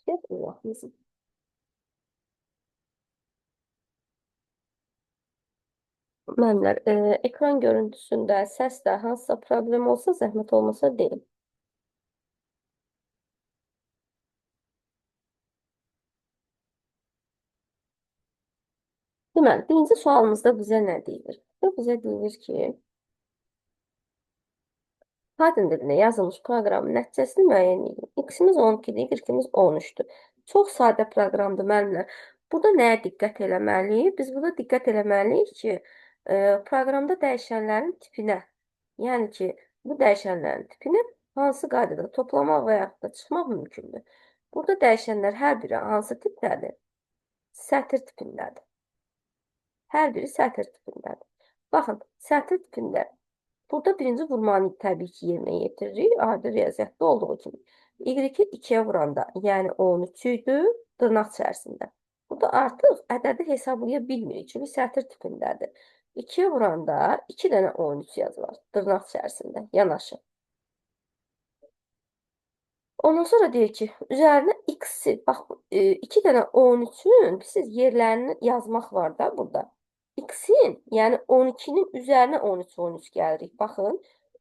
Ehtiyat olmaq. Müəllimlər, ekran görüntüsündə, səsdə hansısa problem olsa, zəhmət olmasa deyin. Deməli, birinci sualımızda bizə nə deyilir? Bu bizə deyilir ki, Python dilində yazılmış proqramın nəticəsini müəyyən edin. X-imiz 12-dir, Y-imiz 13-dür. Çox sadə proqramdır, müəllimlər. Burada nəyə diqqət eləməliyik? Biz burada diqqət eləməliyik ki, proqramda dəyişənlərin tipinə, yəni ki, bu dəyişənlərin tipini hansı qaydada toplamaq və yaxud da çıxmaq mümkündür. Burada dəyişənlər hər biri hansı tipdədir? Sətir tipindədir. Hər biri sətir tipindədir. Baxın, sətir tipində burada birinci vurmanı təbii ki, yerinə yetiririk. Adi riyaziyyatda olduğu kimi. Y-i 2-yə vuranda, yəni 13 idi, dırnaq içərisində. Burada artıq ədədi hesablaya bilmirik, çünki sətir tipindədir. 2-yə vuranda 2 dənə 13 yazılar, dırnaq içərisində, yanaşı. Ondan sonra deyir ki, üzərinə x-i, bax, 2 dənə 13-ün siz yerlərini yazmaq var da burada. X-in, yəni 12-nin üzərinə 13, 13 gəlirik. Baxın,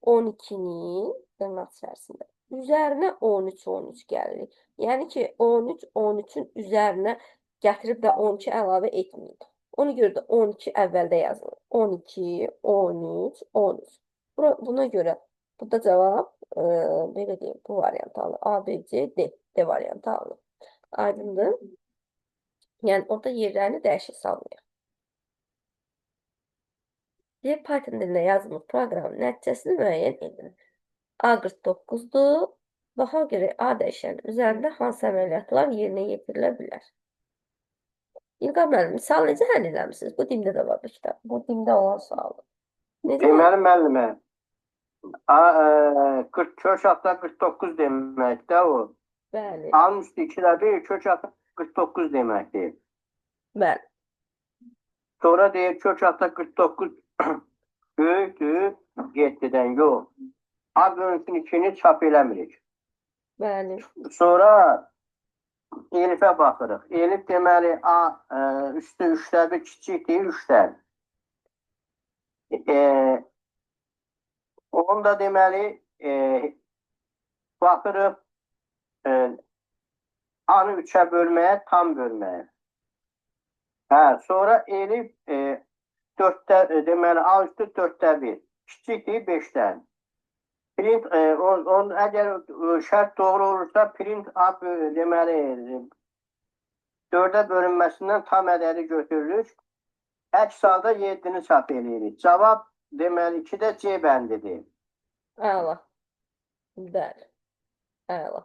12-nin dırnaq içərisində üzərinə 13, 13 gəlirik. Yəni ki, 13, 13-ün üzərinə gətirib də 12 əlavə etməyin. Ona görə də 12 əvvəldə yazılır. 12, 13, 13. Buna görə burada cavab, belə deyim, bu variantı alınır. A, B, C, D. D variantı alınır. Aydındır? Yəni orada yerlərini dəyişik salmayaq. Deyir, Python dilində yazılmış proqramın nəticəsini müəyyən edin. A 49-dur. Baxa görə A dəyişənin üzərində hansı əməliyyatlar yerinə yetirilə bilər? İlqar müəllim, misal necə həll eləmisiniz? Bu dimdə də var bu kitab. Bu dimdə olan sualdır. Necə? Deməli müəllimə, A, 40, kök altda 49 deməkdir o. Bəli. A-nın üstü 2-də 1, kök altda 49 deməkdir. Bəli. Sonra deyir kök altda 49 böyükdür 7-dən, yox. A bölünsün 2-ni çap eləmirik. Bəli. Sonra elifə baxırıq. Elif deməli A üstü 3-də 1 kiçikdir 3-dən. Onda deməli baxırıq A-nı 3-ə bölməyə, tam bölməyə. Hə, sonra elif 4-də deməli A üstü 4-də 1 kiçikdir 5-dən. Print on əgər şərt doğru olursa print A deməli 4-ə bölünməsindən tam ədədi götürürük. Əks halda 7-ni çap eləyirik. Cavab deməli 2-də C bəndidir. Əla. Bəli. Əla.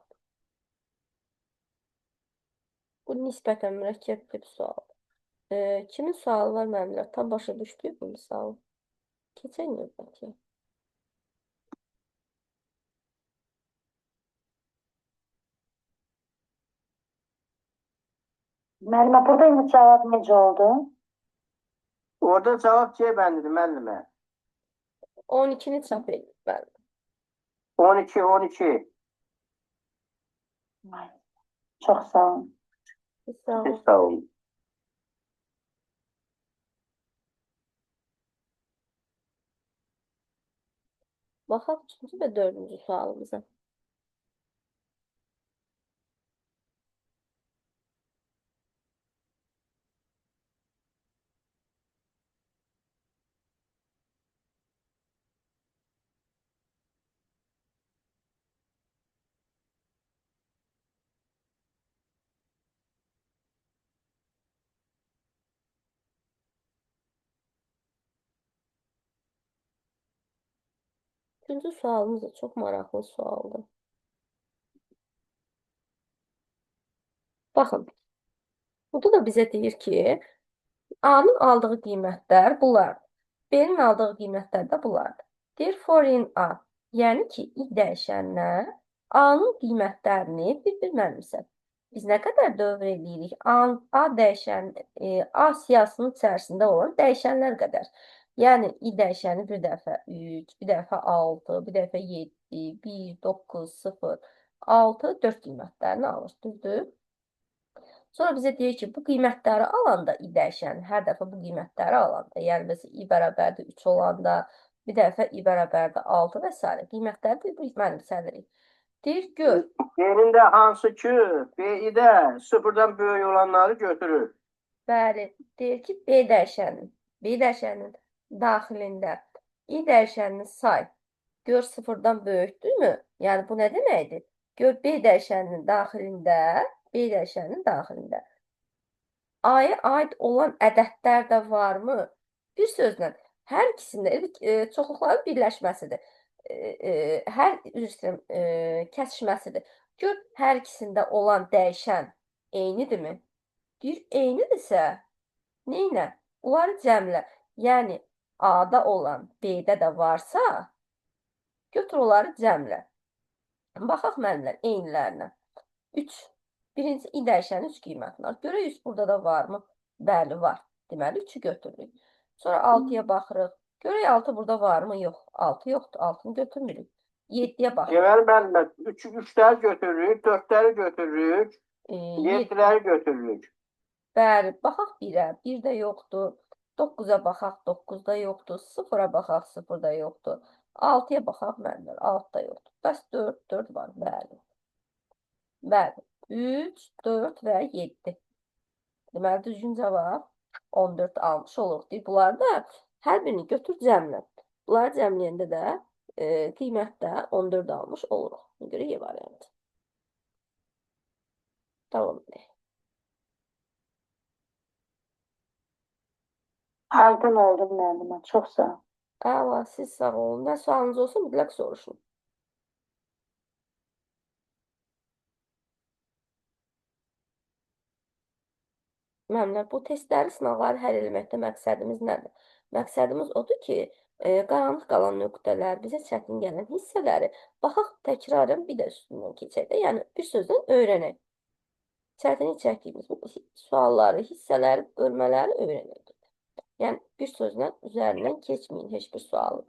Bu nisbətən mürəkkəb bir sualdır. Kimin sualı var müəllimlər? Tam başa düşdük bu misalı. Keçən növbətiyə. Müəllimə, burada indi cavab necə oldu? Orada cavab C bəndidir müəllimə. 12-ni çap edin. Bəli. 12, 12. Çox sağ olun. Sağ olun. Sağ olun. Baxaq üçüncü və dördüncü sualımıza. Üçüncü sualımız da çox maraqlı sualdır. Baxın, burada da bizə deyir ki, A-nın aldığı qiymətlər bunlardır. B-nin aldığı qiymətlər də bunlardır. Deyir, for in A, yəni ki, i dəyişəninə A-nın qiymətlərini bir-bir mənimsə. Biz nə qədər dövr eləyirik? A dəyişən, A siyahısının içərisində olan dəyişənlər qədər. Yəni, i dəyişəni bir dəfə 3, bir dəfə 6, bir dəfə 7, 1, 9, 0, 6, 4 qiymətlərini alır. Düzdür? Sonra bizə deyir ki, bu qiymətləri alanda i dəyişənin hər dəfə bu qiymətləri alanda, yəni məsələn i bərabərdir 3 olanda, bir dəfə i bərabərdir 6 və s. Qiymətləri də bu mənimsənirik. Deyir, gör. Yerində hansı ki, B-də sıfırdan böyük olanları götürür. Bəli, deyir ki, B dəyişəninin daxilində i dəyişənini say. Gör sıfırdan böyükdürmü? Yəni bu nə deməkdir? Gör B dəyişəninin daxilində, B dəyişəninin daxilində A-ya aid olan ədədlər də varmı? Bir sözlə, hər ikisində çoxluqların birləşməsidir. Hər üzr istəyirəm, kəsişməsidir. Gör hər ikisində olan dəyişən eynidirmi? Deyir, eynidirsə, neynə? Onları cəmlə. Yəni, A-da olan B-də də varsa, götür onları cəmlə. Baxaq müəllimlər, eynilərinə. 3. Birinci i dəyişənin 3 qiymətini al. Görək 3 burada da varmı? Bəli, var. Deməli, 3-ü götürürük. Sonra 6-ya baxırıq. Görək 6 burada varmı? Yox. 6 yoxdur. 6-nı götürmürük. 7-yə baxırıq. Deməli, müəllimə, 3-ləri götürürük, 4-ləri götürürük, 7-ləri götürürük. Bəli, baxaq 1-ə. 1 də yoxdur. 9-a baxaq, 9 da yoxdur. 0-a baxaq, 0 da yoxdur. 6-ya baxaq, müəllimlər, 6 da yoxdur. Bəs 4, 4 var, bəli. Bəli, 3, 4 və 7. Deməli, düzgün cavab 14 almış oluruq. Deyir, bunları da hər birini götür cəmlə. Bunları cəmləyəndə də qiymətdə 14 almış oluruq. Ona görə E variantı. Davam edək. Aydın oldu müəllimə. Çox sağ ol. Əla, siz sağ olun. Nə sualınız olsa mütləq soruşun. Müəllimlər, bu testləri, sınaqları həll etməkdə məqsədimiz nədir? Məqsədimiz odur ki, qaranlıq qalan nöqtələr, bizə çətin gələn hissələri baxaq, təkrarən bir də üstündən keçək də, yəni bir sözlə öyrənək. Çətinlik çəkdiyimiz bu sualları, hissələri, bölmələri öyrənək. Yəni bir sözlə üzərindən keçməyin heç bir sualın.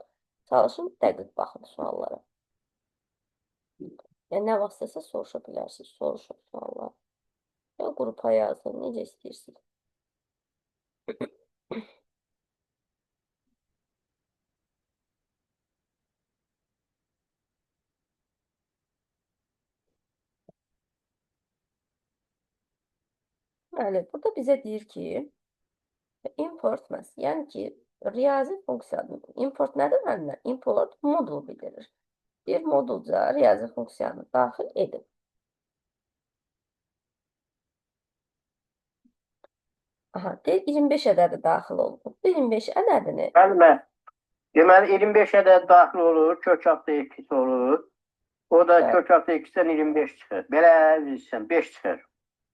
Çalışın, dəqiq baxın suallara. Yəni nə vaxtsa soruşa bilərsiniz, soruşun sualları. Ya qrupa yazın, necə istəyirsiniz. Bəli, burada bizə deyir ki, import məhz, yəni ki, riyazi funksiyanı, import nədir müəllimlər? Import modul bildirir. Bir modulca riyazi funksiyanı daxil edin. Aha, deyir 25 ədədi daxil oldu. 25 ədədini Müəllimə, deməli 25 ədəd daxil olur, kök altı x olur. O da Bəli. kök altı x-dən 25 çıxır. Belə bilirsən, 5 çıxır.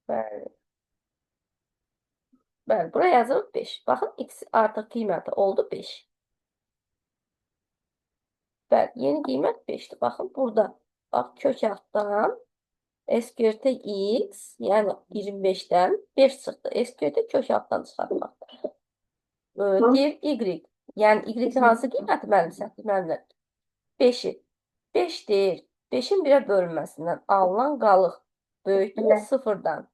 Bəli. Bəli, buraya yazırıq 5. Baxın, x artıq qiyməti oldu 5. Bəli, yeni qiymət 5-dir. Baxın, burada bax, kök altdan SQRT x, yəni 25-dən 5 çıxdı. SQRT kök altdan çıxartmaqdır. Deyir y, yəni y hansı qiyməti mənimsətdik müəllimlər? 5-i. 5 deyir. 5-in 1-ə bölünməsindən alınan qalıq böyükdür 0-dan.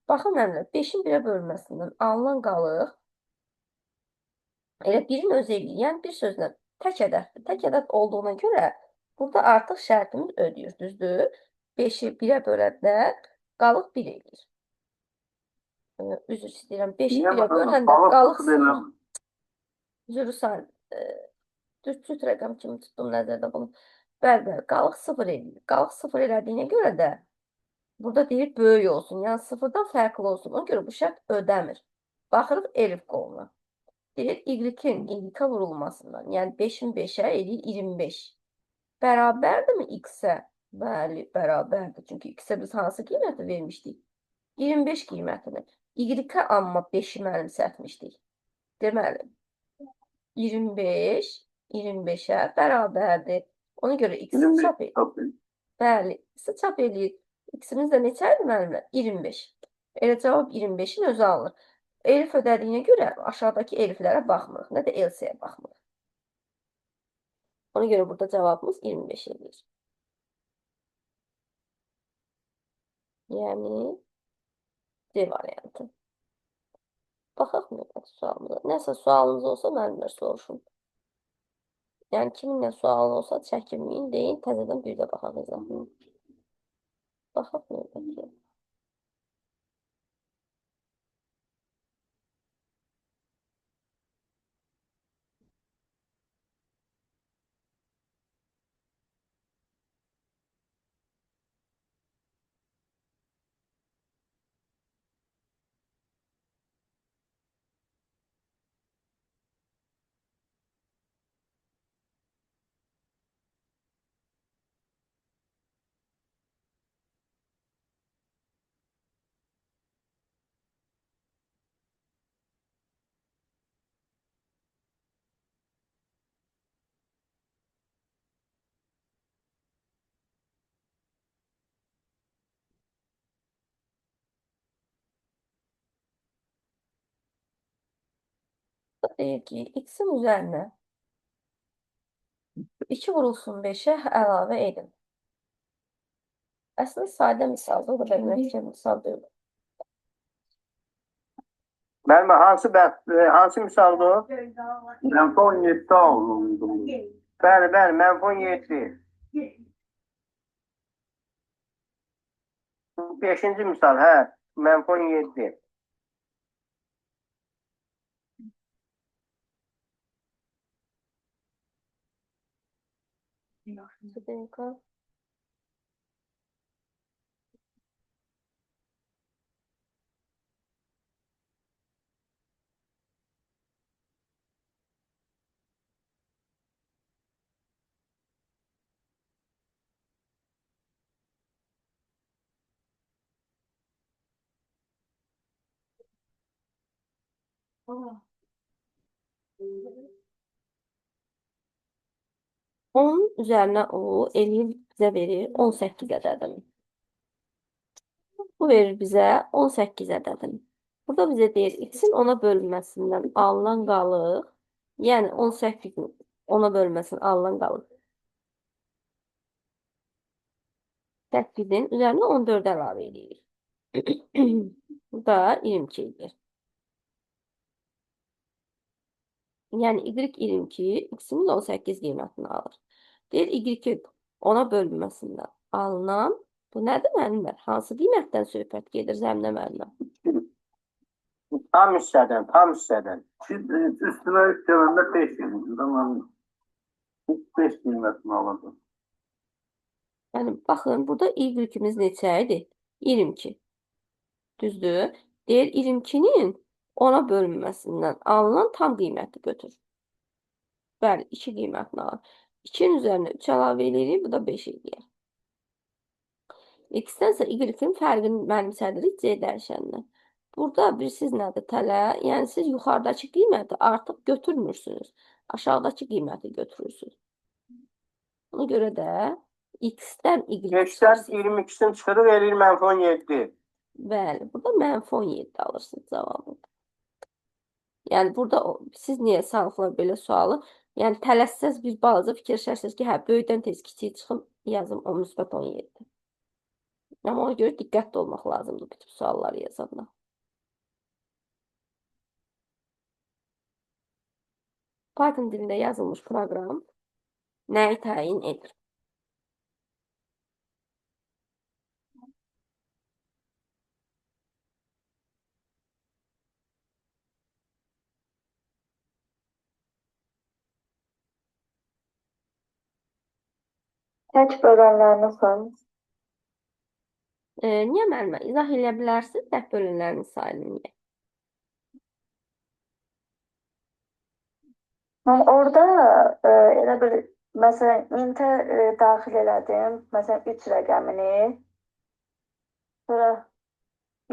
Baxın müəllimlər, 5-in 1-ə bölünməsindən alınan qalıq elə 1-in özü eləyir. Yəni bir sözlə tək ədəddir. Tək ədəd olduğuna görə burada artıq şərtimiz ödəyir, düzdür? 5-i 1-ə böləndə qalıq 1 eləyir. Üzr istəyirəm. 5-i 1-ə böləndə qalıq 0. Üzr istəyirəm. Düz cüt rəqəm kimi tutdum nəzərdə bunu. Bəli, bəli, qalıq 0 eləyir. Qalıq 0 elədiyinə görə də burada deyir böyük olsun. Yəni sıfırdan fərqli olsun. Ona görə bu şərt ödəmir. Baxırıq elif qoluna. Deyir y-in y-a vurulmasından. Yəni 5-in 5-ə eləyir 25. Bərabərdirmi x-ə? Bəli, bərabərdir. Çünki x-ə biz hansı qiyməti vermişdik? 25 qiymətini. Y-ə amma 5-i mənimsətmişdik. Deməli, 25 25-ə bərabərdir. Ona görə x-i çap eləyir. Bəli, x-i çap eləyir. X-imiz də neçə idi müəllimlər? 25. Elə cavab 25-in özü alınır. Elif ödədiyinə görə aşağıdakı eliflərə baxmırıq, nə də else-yə baxmırıq. Ona görə burada cavabımız 25 eləyir. Yəni C variantı. Baxaq növbəti sualımıza. Nəsə sualınız olsa müəllimlər soruşun. Yəni kimin nə sualı olsa çəkinməyin, deyin, təzədən bir də baxaq izahına. Baxaq növbətiyə. Deyir ki, x-in üzərinə 2 vurulsun 5-ə əlavə edin. Əslində sadə misaldır, o qədər mürəkkəb misal deyil. Müəllimə hansı misaldır o? Mənfi 17 alındı. Bəli, bəli, mənfi 17. Beşinci misal, hə, mənfi 17. Bir dakika. Onun üzərinə o eləyir bizə verir 18 ədədini. Bu verir bizə 18 ədədini. Burada bizə deyir x-in 10-a bölünməsindən alınan qalıq, yəni 18-in 10-a bölünməsindən alınan qalıq 8-in üzərinə 14 əlavə edirik. Bu da 22 edir. Yəni y 22, x-imiz 18 qiymətini alır. Deyir y-in 10-a bölünməsindən alınan, bu nədir müəllimlər? Hansı qiymətdən söhbət gedir Zəminə müəllimə? Tam hissədən, tam hissədən. Üstünə 3 gələndə 5 gedir. Tamam. 5 qiymətini alırdı. Yəni baxın, burada y-imiz neçə idi? 22. Düzdür? Deyir 22-nin 10-a bölünməsindən alınan tam qiyməti götür. Bəli, 2 qiymətini alır. 2-nin üzərinə 3 əlavə eləyirik, bu da 5 eləyər. X-dən isə y-in fərqini mənimsədirik C dəyişəninə. Burada bilirsiniz nədir tələ? Yəni siz yuxarıdakı qiyməti artıq götürmürsünüz. Aşağıdakı qiyməti götürürsünüz. Ona görə də x-dən y 5-dən çıxırsınız. 22-sini çıxırıq, eləyir mənfi 17. Bəli, burada mənfi 17 alırsınız cavabı. Yəni burada siz niyə salıqlar belə sualı? Yəni tələssəz bir balaca fikirləşərsiniz ki, hə, böyükdən tez kiçiyi çıxım, yazım o müsbət 17. Amma ona görə diqqətli olmaq lazımdır bu tip sualları yazanda. Python dilində yazılmış proqram nəyi təyin edir? Tək bölənlərinin sayı. Niyə müəllimə? İzah eləyə bilərsiniz tək bölənlərin sayını niyə? Mən orada elə bir məsələn intə daxil elədim, məsələn 3 rəqəmini. Sonra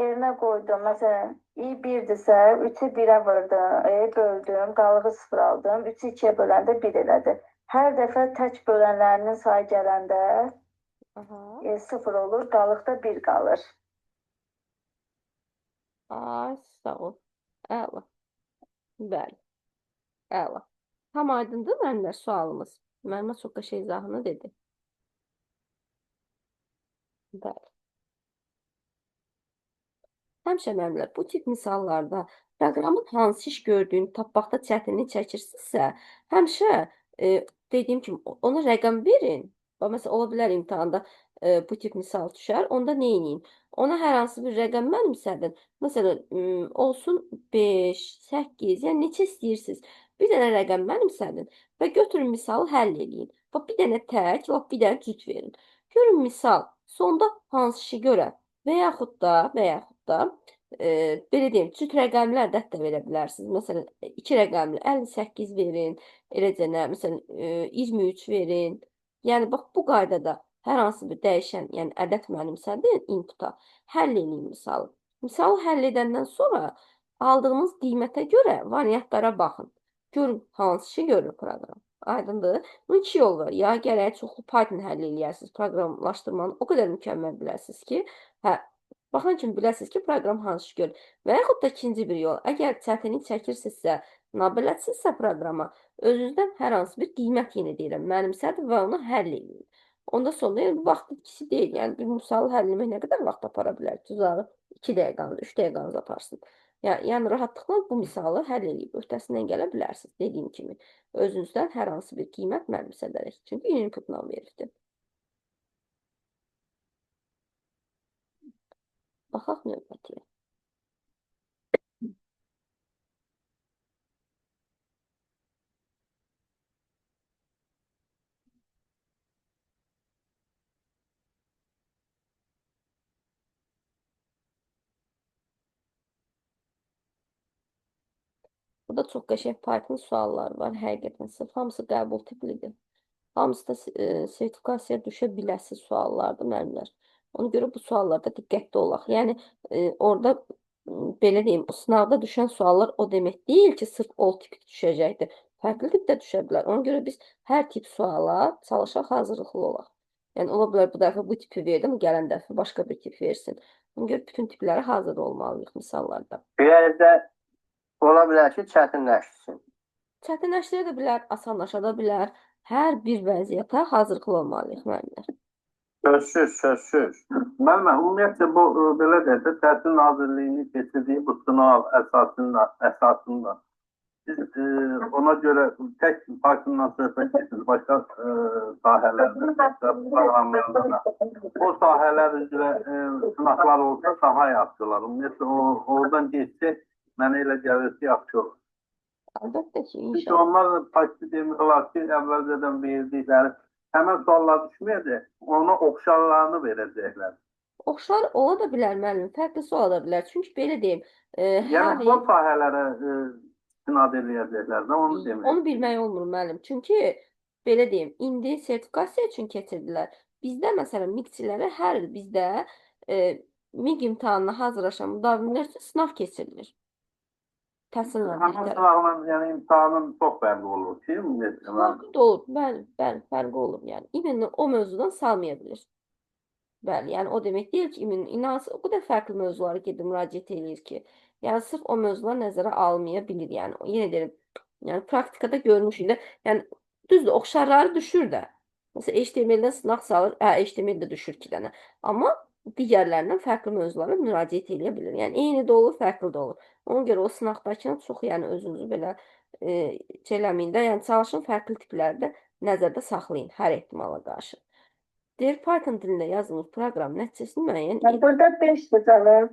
yerinə qoydum. Məsələn i 1-dirsə 3-ü 1-ə vurdum, böldüm, qalığı 0 aldım. 3-ü 2-yə böləndə 1 elədi. Hər dəfə tək bölənlərinin sayı gələndə 0 olur, qalıqda 1 qalır. Ay, sağ ol. Əla. Bəli. Əla. Tam aydındır müəllimlər sualımız. Müəllimə çox qəşəng izahını dedi. Bəli. Həm Həmişə müəllimlər bu tip misallarda proqramın hansı iş gördüyünü tapmaqda çətinlik çəkirsinizsə, həmişə dediyim kimi ona rəqəm verin. Bax, məsələn, ola bilər imtahanda bu tip misal düşər. Onda nə edin? Ona hər hansı bir rəqəm mənimsədin. Məsələn, olsun 5, 8, yəni neçə istəyirsiniz. Bir dənə rəqəm mənimsədin və götürün misalı həll eləyin. Bax, bir dənə tək, lap bir dənə cüt verin. Görün misal sonda hansı işi görər və yaxud da belə deyim, cüt rəqəmli ədəd də verə bilərsiniz. Məsələn, 2 rəqəmli 58 verin, eləcə nə, məsələn, 23 verin. Yəni bax bu qaydada hər hansı bir dəyişən, yəni ədəd mənimsədin inputa, həll eləyin misalı. Misalı həll edəndən sonra aldığınız qiymətə görə variantlara baxın. Görün hansı işi görür proqram. Aydındır? Bunun iki yol var. Ya gərək çoxlu Python həll eləyərsiniz, proqramlaşdırmanı o qədər mükəmməl biləsiniz ki, hə, baxan kimi biləsiniz ki, proqram hansı işi görür. Və yaxud da ikinci bir yol, əgər çətinlik çəkirsinizsə, nabələdsinizsə proqrama, özünüzdən hər hansı bir qiymət yenə deyirəm, mənimsədir və onu həll eləyin. Onda sonra, yəni bu vaxt itkisi deyil. Yəni bir misalı həll eləmək nə qədər vaxt apara bilər? Tuzağı 2 dəqiqanız, 3 dəqiqanız aparsın. Yəni rahatlıqla bu misalı həll eləyib öhdəsindən gələ bilərsiniz. Dediyim kimi, özünüzdən hər hansı bir qiymət mənimsədərək. Çünki inputla veribdir. Baxaq növbətiyə. Burada çox qəşəng Python sualları var. Həqiqətən sırf hamısı qəbul tiplidir. Hamısı da sertifikasiyaya düşə biləsi suallardır müəllimlər. Ona görə bu suallarda diqqətli olaq. Yəni orada belə deyim, o sınavda düşən suallar o demək deyil ki, sırf o tip düşəcəkdir. Fərqli tipdə düşə bilər. Ona görə biz hər tip suala çalışaq, hazırlıqlı olaq. Yəni ola bilər bu dəfə bu tipi verdim, gələn dəfə başqa bir tip versin. Ona görə bütün tiplərə hazır olmalıyıq misallarda. Bir də ola bilər ki, çətinləşsin. Çətinləşdirə də bilər, asanlaşa da bilər. Hər bir vəziyyətə hazırlıqlı olmalıyıq müəllimlər. Sözsüz, sözsüz. Müəllimə, ümumiyyətlə bu belə deyək də, Təhsil Nazirliyinin keçirdiyi bu sınav əsasında biz ona görə tək Pythondan söhbət getmir, başqa sahələrdə, başqa proqramlarda da. O sahələr üzrə sınaqlar olsa daha yaxşı olar. Ümumiyyətlə oradan geçsək, mənə elə gəlir ki, yaxşı olur. Əlbəttə ki, Çünki inşallah. onlar da payçı demək olar ki, əvvəlcədən verdikləri həmən suallar düşməyəcək, ona oxşarlarını verəcəklər. Oxşar ola da bilər müəllim, fərqlisi ola da bilər. Çünki belə deyim, Yəni hər o sahələrə istinad eləyəcəklər də, onu demək. Onu bilmək olmur müəllim. Çünki belə deyim, indi sertifikasiya üçün keçirdilər. Bizdə məsələn MİQ-çilərə hər il bizdə MİQ imtahanına hazırlaşan müdavimlər üçün sınav keçirilir. Təhsil Nazirliyi Həmin tərəfindən. sınavla, yəni imtahanın çox fərqi olur ki, ümumiyyətlə. Fərqi də olur. Bəli, bəli, fərqi olur. Yəni iminlə o mövzudan salmaya bilir. Bəli, yəni o demək deyil ki, imin inansız o qədər fərqli mövzulara gedib müraciət eləyir ki, yəni sırf o mövzular nəzərə almaya bilir. Yəni yenə deyirəm, yəni praktikada görmüşük də, yəni düzdür, oxşarları düşür də. Məsələn, HTML-dən sınaq salır, hə, HTML də düşür 2 dənə. Amma digərlərindən fərqli mövzulara müraciət eləyə bilir. Yəni eyni də olur, fərqli də olur. Ona görə o sınaqdakına çox yəni özünüzü belə şey eləməyin də, yəni çalışın fərqli tipləri də nəzərdə saxlayın hər ehtimala qarşı. Deyir, Python dilində yazılmış proqram nəticəsini müəyyən Yəni et. burada 5 düzəlir.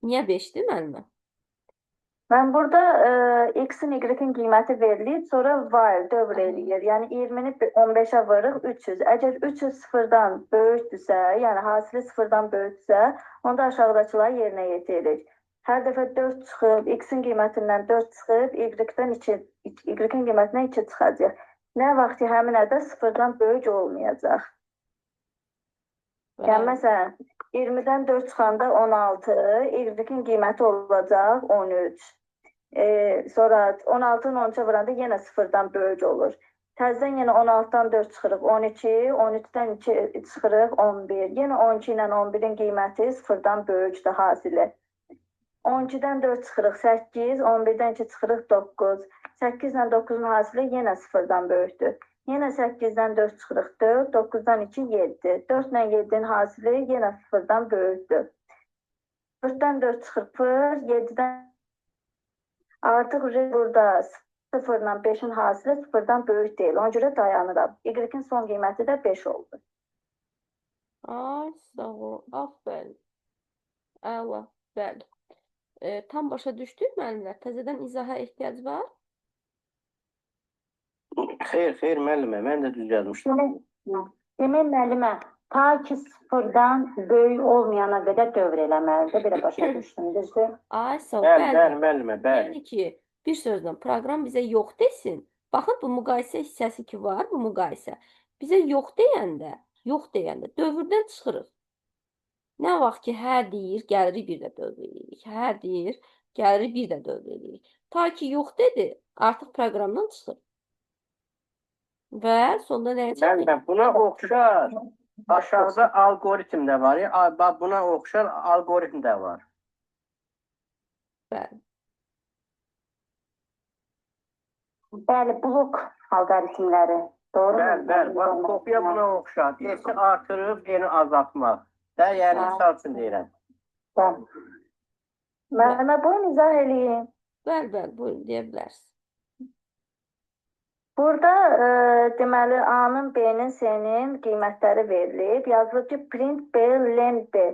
Niyə 5-dir müəllimə? Mən burada x-in, y-in qiyməti verilir, sonra while dövr eləyir. Yəni 20-ni 15-ə vururuq 300. Əgər 300 sıfırdan böyükdürsə, yəni hasili sıfırdan böyükdürsə, onda aşağıdakıları yerinə yetiririk. Hər dəfə 4 çıxıb, x-in qiymətindən 4 çıxıb, y-dən 2, y-in qiymətindən 2 çıxacaq. Nə vaxt ki, həmin ədəd sıfırdan böyük olmayacaq. Yəni məsələn, 20-dən 4 çıxanda 16, y-in qiyməti olacaq 13. Sonra 16-nı 13-ə vuranda yenə sıfırdan böyük olur. Təzədən yenə 16-dan 4 çıxırıq 12, 13-dən 2 çıxırıq 11. Yenə 12 ilə 11-in qiyməti sıfırdan böyükdür hasili. 12-dən 4 çıxırıq 8, 11-dən 2 çıxırıq 9. 8 ilə 9-un hasili yenə sıfırdan böyükdür. Yenə 8-dən 4 çıxırıq 4, 9-dan 2 7. 4 ilə 7-nin hasili yenə sıfırdan böyükdür. 4-dən 4 çıxır 0, 7-dən artıq R burada 0 ilə 5-in hasili 0-dan böyük deyil. Ona görə dayanıram. Y-in son qiyməti də 5 oldu. Ay, sağ ol. Aferin. Əla. Bəli. Tam başa düşdük müəllimlər? Təzədən izaha ehtiyac var? Xeyr, xeyr müəllimə, mən də düz yazmışdım. Demək müəllimə, ta ki sıfırdan böyük olmayana qədər dövr eləməlidir. Belə başa düşdüm, düzdür? Ay, sağ ol. Bəli, Bəli. bəli müəllimə, bəli. Yəni ki, bir sözlə proqram bizə yox desin. Baxın bu müqayisə hissəsi ki var, bu müqayisə. Bizə yox deyəndə, yox deyəndə dövrdən çıxırıq. Nə vaxt ki hə deyir, gəlirik bir də dövr eləyirik. Hə deyir, gəlirik bir də dövr eləyirik. Ta ki yox dedi, artıq proqramdan çıxır. Və sonda nəyə çatır? Müəllimə, buna oxşar aşağıda alqoritm də var. Ya, bax, buna oxşar alqoritm də var. Bəli. Bəli, blok alqoritmləri. Doğru mu? Bəli, bəli. Bax, kopya buna oxşar. S-i artırıb, N-i azaltmaq. Da, yəni misal üçün deyirəm. Bəli. Müəllimə, buyurun izah eləyin. Bəli, bəli, buyurun deyə bilərsiniz. Burada deməli A-nın, B-nin, C-nin qiymətləri verilib. Yazılıb ki, print B, len B.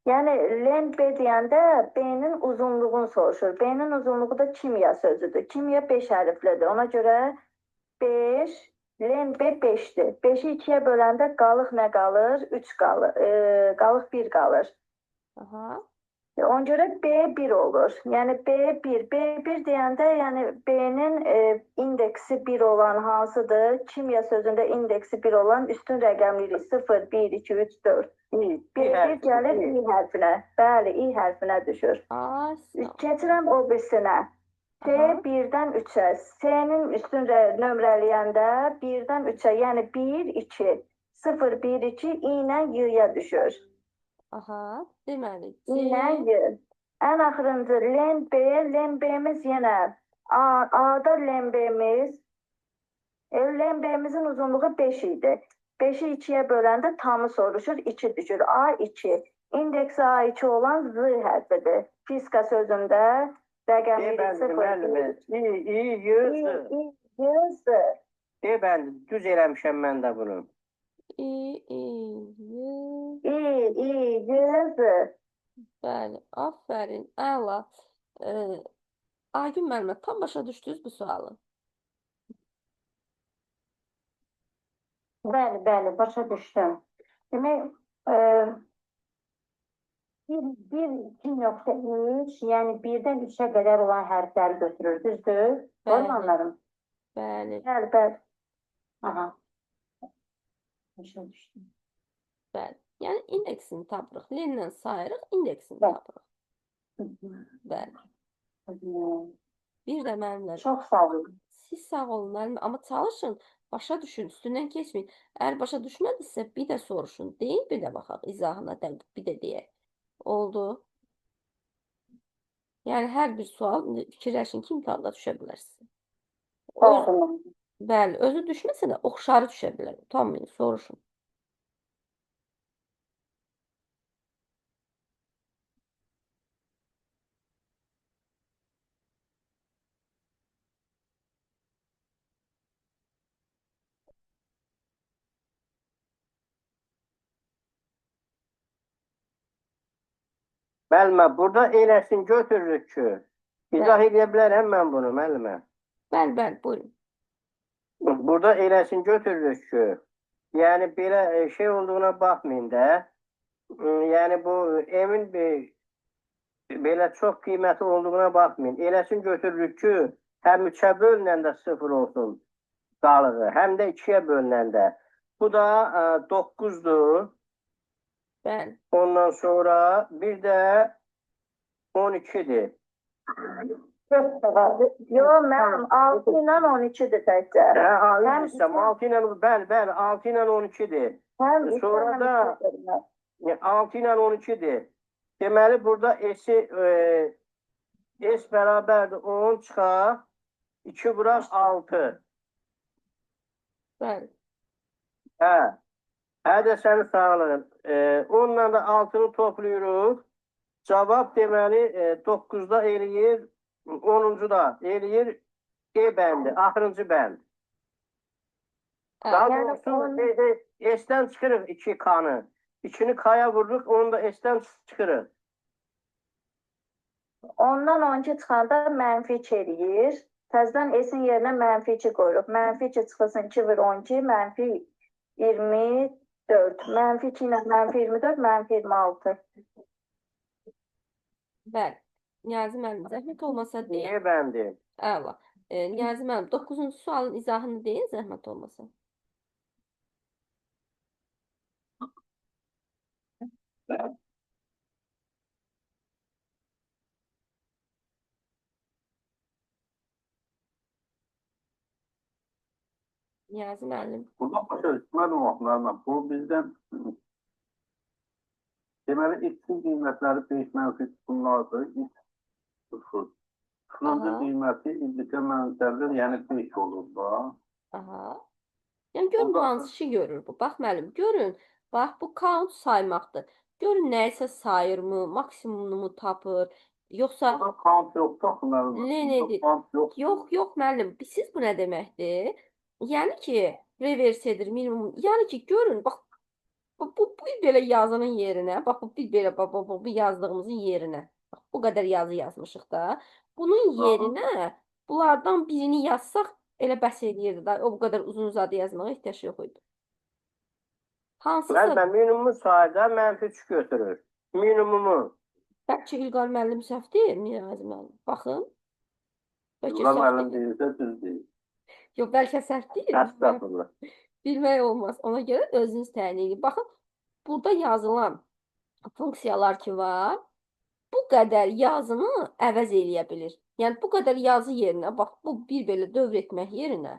Yəni len B deyəndə B-nin uzunluğunu soruşur. B-nin uzunluğu da kimya sözüdür. Kimya 5 hərflidir. Ona görə 5, len B 5-dir. 5-i 2-yə böləndə qalıq nə qalır? 3 qalır. Qalıq 1 qalır. Aha. Ona görə B1 olur. Yəni B1. B1 deyəndə, yəni B-nin indeksi 1 olan hansıdır? Kimya sözündə indeksi 1 olan üstün rəqəmlilik 0, 1, 2, 3, 4. İ, İ B1 hərfi, gəlir İ. İ hərfinə. Bəli, İ hərfinə düşür. Ay, sağ ol. Keçirəm o birisinə. C Aha. 1-dən 3-ə. C-nin üstün nömrələyəndə 1-dən 3-ə, yəni 1, 2. 0, 1, 2, İ ilə Y-yə düşür. Aha. Deməli, C İ ilə Y. Ən axırıncı len B, len B-miz yenə A, A-da len B-miz. Len B-mizin uzunluğu 5 idi. 5-i 2-yə böləndə tamı soruşur, 2 düşür. A2. İndeksi A2 olan Z hərfidir. Fiska sözündə D rəqəmlilik bəndi 0, müəllimə. 1, İ, İ, Y, İ, Z. İ, Y, Z. D bəndi. Düz eləmişəm mən də bunu. İ, İ, Y. İ, İ, Y, Z. Bəli, aferin, əla. Aygün müəllimə, tam başa düşdünüz bu sualı? Bəli, bəli, başa düşdüm. Demək, 1, 1, 2.3, yəni 1-dən 3-ə qədər olan hərfləri götürür, düzdür? Doğru mu Bəli. anladım? Bəli, Bəli, bəli. Aha. Başa düşdüm. bəli. Yəni indeksini tapırıq. Lenlə sayırıq, indeksini Bəli. tapırıq. Bəli. Bir də müəllimlər, Çox sağ olun. siz sağ olun müəllim, amma çalışın, başa düşün, üstündən keçməyin. Əgər başa düşmədinizsə bir də soruşun, deyin, bir də baxaq izahına dəqiq, bir də deyək. Oldu. Yəni hər bir sual indi fikirləşin ki, imtahanda düşə bilər sizə. Öz, Sağ olun. bəli, özü düşməsə də oxşarı düşə bilər. Utanmayın, soruşun. Müəllimə, burada eləsin götürürük ki, izah edə bilərəm mən bunu müəllimə. Bəli, bəli, buyurun. Burada eləsin götürürük ki, yəni belə şey olduğuna baxmayın da. Yəni bu emin belə çox qiyməti olduğuna baxmayın. Eləsin götürürük ki, həm 3-ə bölünəndə 0 olsun qalığı, həm də 2-yə bölünəndə. Bu da 9-dur. Bəli. Ondan sonra bir də 12-dir. Yox, mənim 6 ilə 12-dir təkcə. Hə, ha, üzr Həm istəyirəm. 6 ilə, bəli, bəli, 6 ilə 12-dir. Həm Sonra üçdən, həm da- ikidən bölünər. 6 ilə 12-dir. Deməli, burada S-i, S bərabərdir 10 çıxaq, 2 vuraq 6. Bəli. Hə. Hə də sənin sağlığın. 10-la da 6-nı toplayırıq. Cavab deməli 9-da eləyir, 10-cu da eləyir E bəndi, axırıncı bənd. Daha Yəni doğrusu on- S-dən çıxırıq 2 K-nı. 2-ni K-ya vururuq, onu da S-dən çıxırıq. Ondan 12 çıxanda mənfi 2 eləyir. Təzədən S-in yerinə mənfi 2 qoyuruq. Mənfi 2 çıxılsın 2 vur 12, mənfi 24. Mənfi 2 ilə mənfi 24, mənfi 26. Bəli. Niyazi müəllim, zəhmət olmasa deyin. E bəndi. Əla. Niyazi müəllim, 9-cu sualın izahını deyin, zəhmət olmasa. Niyazi müəllim. Burada başa düşmədim oxlarla. Bu bizdən deməli x-in qiymətləri 5 mənfi bunlardır. X 0. Sıfırıncı qiyməti y-ə mənzərdir, yəni 5 olur da. Aha. Yəni görün bu hansı işi görür bu. Bax müəllim, görün. Bax bu count saymaqdır. Görün nəyisə sayırmı, maksimumunu mu tapır, yoxsa Burada count yoxdur axı müəllim. Nə Burada nedir? count yoxdur. Yox, yox müəllim. Siz bu nə deməkdir? Yəni ki, reverse edir minimum. Yəni ki, görün, bax bu belə yazının yerinə, bax bu bir belə bax, bu, bu yazdığımızın yerinə. Bax bu qədər yazı yazmışıq da. Bunun yerinə bunlardan birini yazsaq elə bəs eləyirdi da. O bu qədər uzun uzadı yazmağa ehtiyac yox idi. Hansısa Müəllim, minimumu sayda mənfi 3 götürür. Minimumu. bəlkə İlqar müəllim səhv deyir, Niyazi müəllim. Baxın. Bəlkə İlqar səhv müəllim deyir. deyirsə düz deyir. Yox, bəlkə səhv deyir. Əstəğfurullah. Bilmək olmaz. Ona görə özünüz təyin edin. Baxın, burada yazılan funksiyalar ki var, bu qədər yazını əvəz eləyə bilir. Yəni bu qədər yazı yerinə, bax bu bir belə dövr etmək yerinə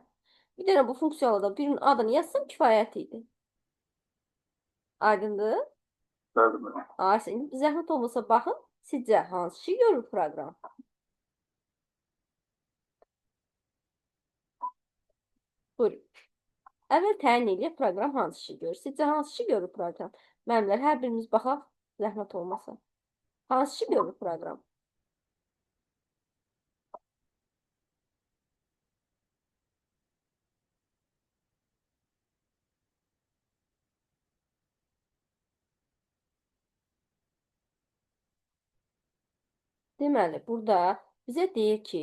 bir dənə bu funksiyalardan birinin adını yazsam kifayət idi. Aydındır? Bəli, bəli. Ay, indi zəhmət olmasa baxın, sizcə hansı işi görür proqram? Buyurun. Əvvəl təyin eləyək proqram hansı işi görür. Sizcə hansı işi görür proqram? Müəllimlər, hər birimiz baxaq, zəhmət olmasa. Hansı işi görür proqram? Deməli, burada bizə deyir ki,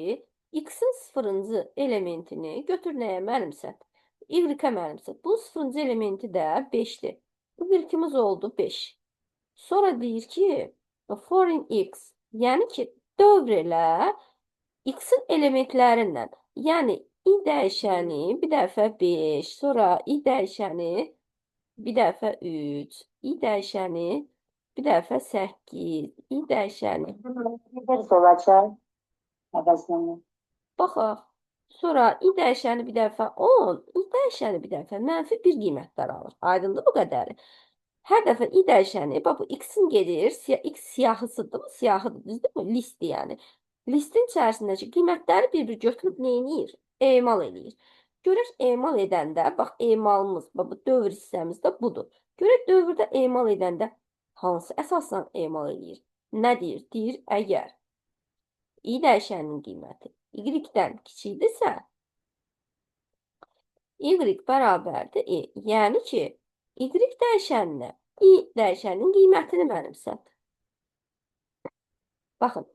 x-in sıfırıncı elementini götür nəyə mənimsət? Y-ə mənimsət. Bunun sıfırıncı elementi də 5-dir. Y-imiz oldu 5. Sonra deyir ki, for in x, yəni ki, dövr elə x-in elementlərindən. Yəni, i dəyişəni bir dəfə 5, sonra i dəyişəni bir dəfə 3, i dəyişəni bir dəfə 8, i dəyişəni. Reverse olacaq əvəzlənir. Baxaq. Sonra i dəyişəni bir dəfə 10, i dəyişəni bir dəfə mənfi 1 qiymətlər alır. Aydındır bu qədəri. Hər dəfə i dəyişəni, bax bu x-in gedir, x siyahısıdır, bu siyahıdır, düzdürmü? Listdir yəni. Listin içərisindəki qiymətləri bir-bir götürüb nə eləyir? Emal eləyir. Görək emal edəndə, bax emalımız, bax bu dövr hissəmiz də budur. Görək dövrdə emal edəndə hansı əsasla emal eləyir? Nə deyir? Deyir, əgər i dəyişəninin qiyməti y-dən kiçikdirsə, y bərabərdir i. Yəni ki, y dəyişəninə i dəyişəninin qiymətini mənimsət. Baxın,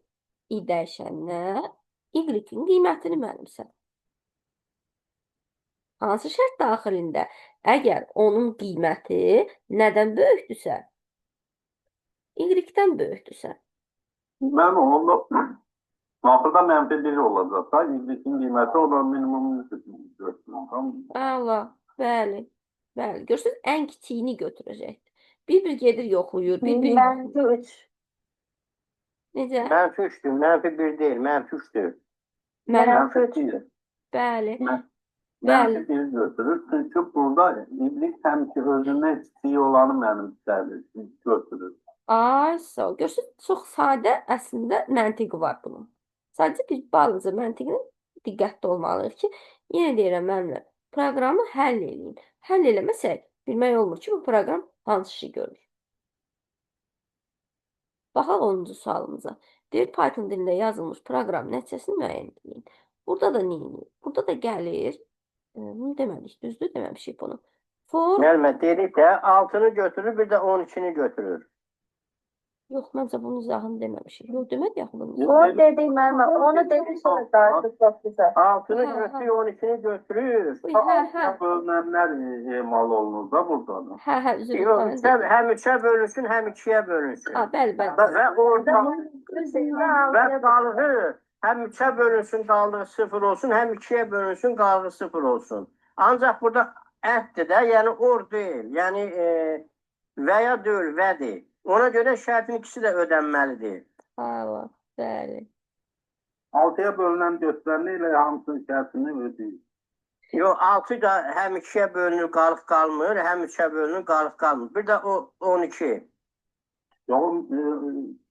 i dəyişəninə y-in qiymətini mənimsət. Hansı şərt daxilində? Əgər onun qiyməti nədən böyükdürsə, y-dən böyükdürsə. Mənim onda axırda mənfi 1 olacaq da. Y-in qiyməti o da minimum götürür. Tamam. Əla, bəli, bəli. Görürsünüz, ən kiçiyini götürəcəkdir. Bir-bir gedir yoxlayır, bir-bir Mənfi 3. Necə? Mənfi 3-dür, mənfi 1 deyil, mənfi 3-dür. Mənfi, Mənfi 3. 1. bəli, Mənfi 1 götürür. Çünki burada Y həmişə özündən kiçiyi olanı mənimsədir, götürür. Ay, sağ ol. Görürsünüz, çox sadə əslində məntiqi var bunun. Sadəcə bir balaca məntiqinə diqqətli olmalıyıq ki, yenə deyirəm müəllimlər, proqramı həll eləyin. Həll eləməsək, bilmək olmur ki, bu proqram hansı işi görür. Baxaq 10-cu sualımıza. Deyir, Python dilində yazılmış proqram nəticəsini müəyyən edin. Burada da nə edir? Burada da gəlir. Bunu demədik, düzdür? Deməmişik bunu. For, Müəllimə dedik də 6-nı götürür, bir də 12-ni götürür. Yox, məncə bunun izahını deməmişik. Yox, demədik axı bunun Yox. Onu dedik müəllimə, onu dedik sonra daha çox güzel. 6-nı Hə, hə. götürür, 12-ni götürür. Uy, hə, hə. Bölünənlər emal olunur da burada. Hə, hə, üzr Yox, istəyirəm. üçə, həm 3-ə bölünsün, həm 2-yə bölünsün. Ha, bəli, bəli. Və orada və qalığı həm 3-ə bölünsün, qalığı 0 olsun, həm 2-yə bölünsün, qalığı 0 olsun. Ancaq burada ətdir də, yəni or deyil. Yəni və ya deyil, vədir. Ona görə şərtin ikisi də ödənməlidir. Hala, bəli. 6-ya bölünən götürəndə ilə hamısının şərtini ödəyir. Yox, 6 da həm 2-yə bölünür, qalıq qalmır, həm 3-ə bölünür, qalıq qalmır. Bir də o 12. Yox,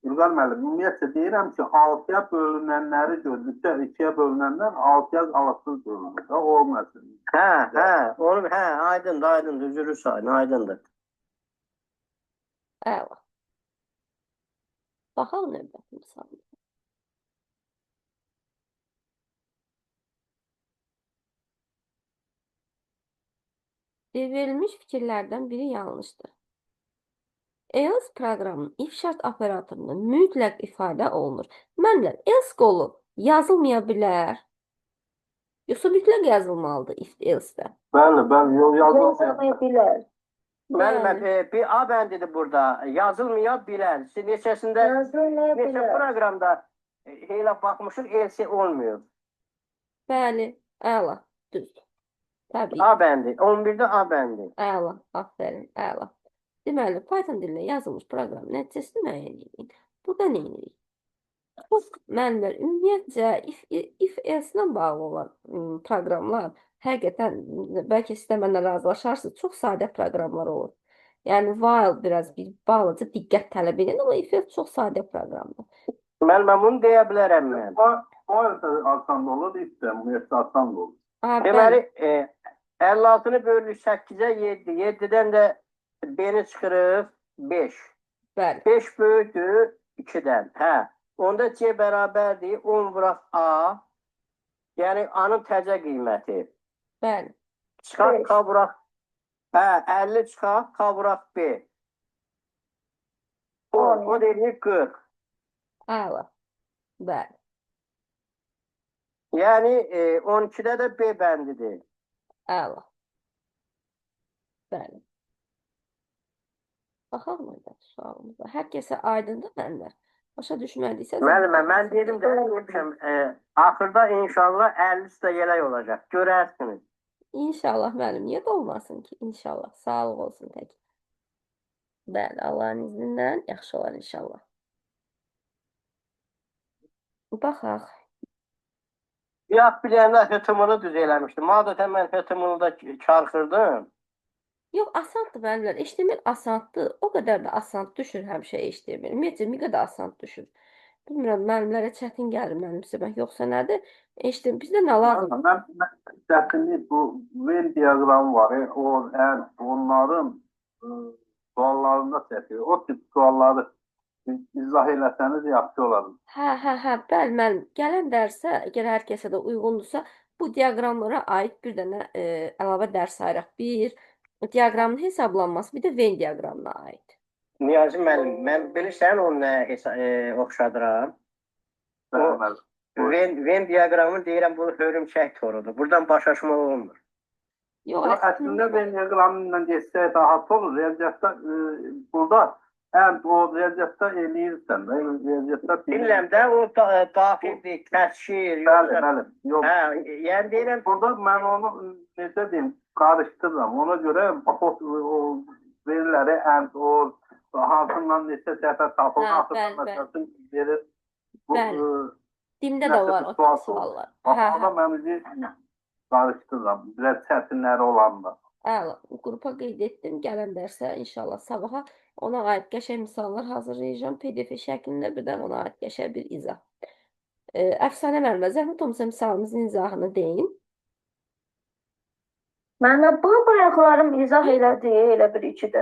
İlqar müəllim, ümumiyyətlə deyirəm ki, 6-ya bölünənləri gördükdə 2-yə bölünənlər 6-ya qalıqsız bölünür. Da, o məsələ. Hə, hə, onu hə, aydındır, aydındır, üzürü sayın, aydındır. Əla. Baxaq növbəti misalına. Verilmiş fikirlərdən biri yanlışdır. Else proqramının if şərt operatorunda mütləq ifadə olunur. Müəllimlər, else qolu yazılmaya bilər. Yoxsa mütləq yazılmalıdır if else-də. Bəli, bəli, yox, yazılmıyor. Yazılmaya bilər. Müəllimə, Bəli. bir A bəndidir burada. Yazılmaya bilər. Siz neçəsində, Yazılmaya neçə bilər. proqramda elə baxmışıq, else olmuyor. Bəli, əla, düzdür. Təbii. A bəndi, 11-də A bəndi. Əla, aferin, əla. Deməli, Python dilində yazılmış proqram nəticəsini müəyyən edin. Burada nə edirik? Bu, müəllimlər, ümumiyyətcə if else-ilə bağlı olan proqramlar həqiqətən bəlkə siz də mənlə razılaşarsınız, çox sadə proqramlar olur. Yəni while biraz bir balaca diqqət tələb edir, amma if else çox sadə proqramdır. Müəllimə, bunu deyə bilərəm mən. O asan da olur, if də ümumiyyətlə asan da olur. Ha, bəli, Deməli, 56-nı bölürük 8-ə 7. 7-dən də B-ni çıxırıq 5. Bəli. 5 böyükdür 2-dən. Hə. Onda C bərabərdir 10 vuraq A. Yəni A-nın təzə qiyməti. Bəli. Çıxaq Beş. K vuraq. Hə, 50 çıxaq K vuraq B. 10, o da eləyir 40. Əla. Bəli. Yəni 12-də də B bəndidir. Əla. Bəli. Baxaq növbəti sualımıza. Hər kəsə aydındır müəllimlər. Başa düşmədiysə Müəllimə, mən dedim də, demişəm, axırda inşallah 50 də yelək olacaq. Görərsiniz. İnşallah müəllim, niyə də olmasın ki? İnşallah. Sağlıq olsun tək. Bəli, Allahın izni ilə yaxşı olar inşallah. Baxaq. Yox, bilənlər HTML-ı düz eləmişdim. Adətən mən HTML-da çarxırdım. Yox, asandır müəllimlər. HTML asandır. O qədər də asan düşür həmişə HTML. Ümumiyyətcə, bir qədər asan düşür. Bilmirəm, müəllimlərə çətin gəlir mənimsə. Yoxsa nədir? HTML bizdə nə lazım? Mən çətinlik bu Venn diaqramı var. O, onların suallarında çətinlik. O tip sualları izah eləsəniz yaxşı olar. Hə, bəli müəllim. Gələn dərsə, əgər hər kəsə də uyğundursa, bu diaqramlara aid bir dənə əlavə dərs ayıraq. Bir, diaqramın hesablanması, bir də Venn diaqramına aid. Niyazi müəllim, mən bilirsən onu nəyə oxşadıram? Bəli, bəli. Venn diaqramı deyirəm, bu hörümçək torudur. Buradan başa aşmaq olmur. Yox, Yox, əslində Venn diaqramı ilə geçsək daha olur. Riyaziyyatda burada o riyaziyyatda eləyirsən də, riyaziyyatda Bilirəm də, o daxildir, kəsişir, Bəli, yoxsa... bəli. Yox. Hə, yəni deyirəm, Burada mən onu necə deyim, qarışdırıram. Ona görə bax o veriləri o hansından neçə səfər tapılır, Hə, axırda bəli, bəli. məsəl üçün verir. Bu, Bəli. Dimdə də nəsə var bir o sual tip sorur. suallar. Bax, Hə, orada hə. mən bizi qarışdırıram. Biraz çətinləri olanda. Əla. Qrupa qeyd etdim. Gələn dərsə inşallah sabaha ona aid qəşəng misallar hazırlayacağam PDF şəklində, bir də ona aid qəşəng bir izah. Əfsanə müəllimə, zəhmət olmasa misalımızın izahını deyin. Mənə bu bayaqlarım izah elədi, elə bir iki də.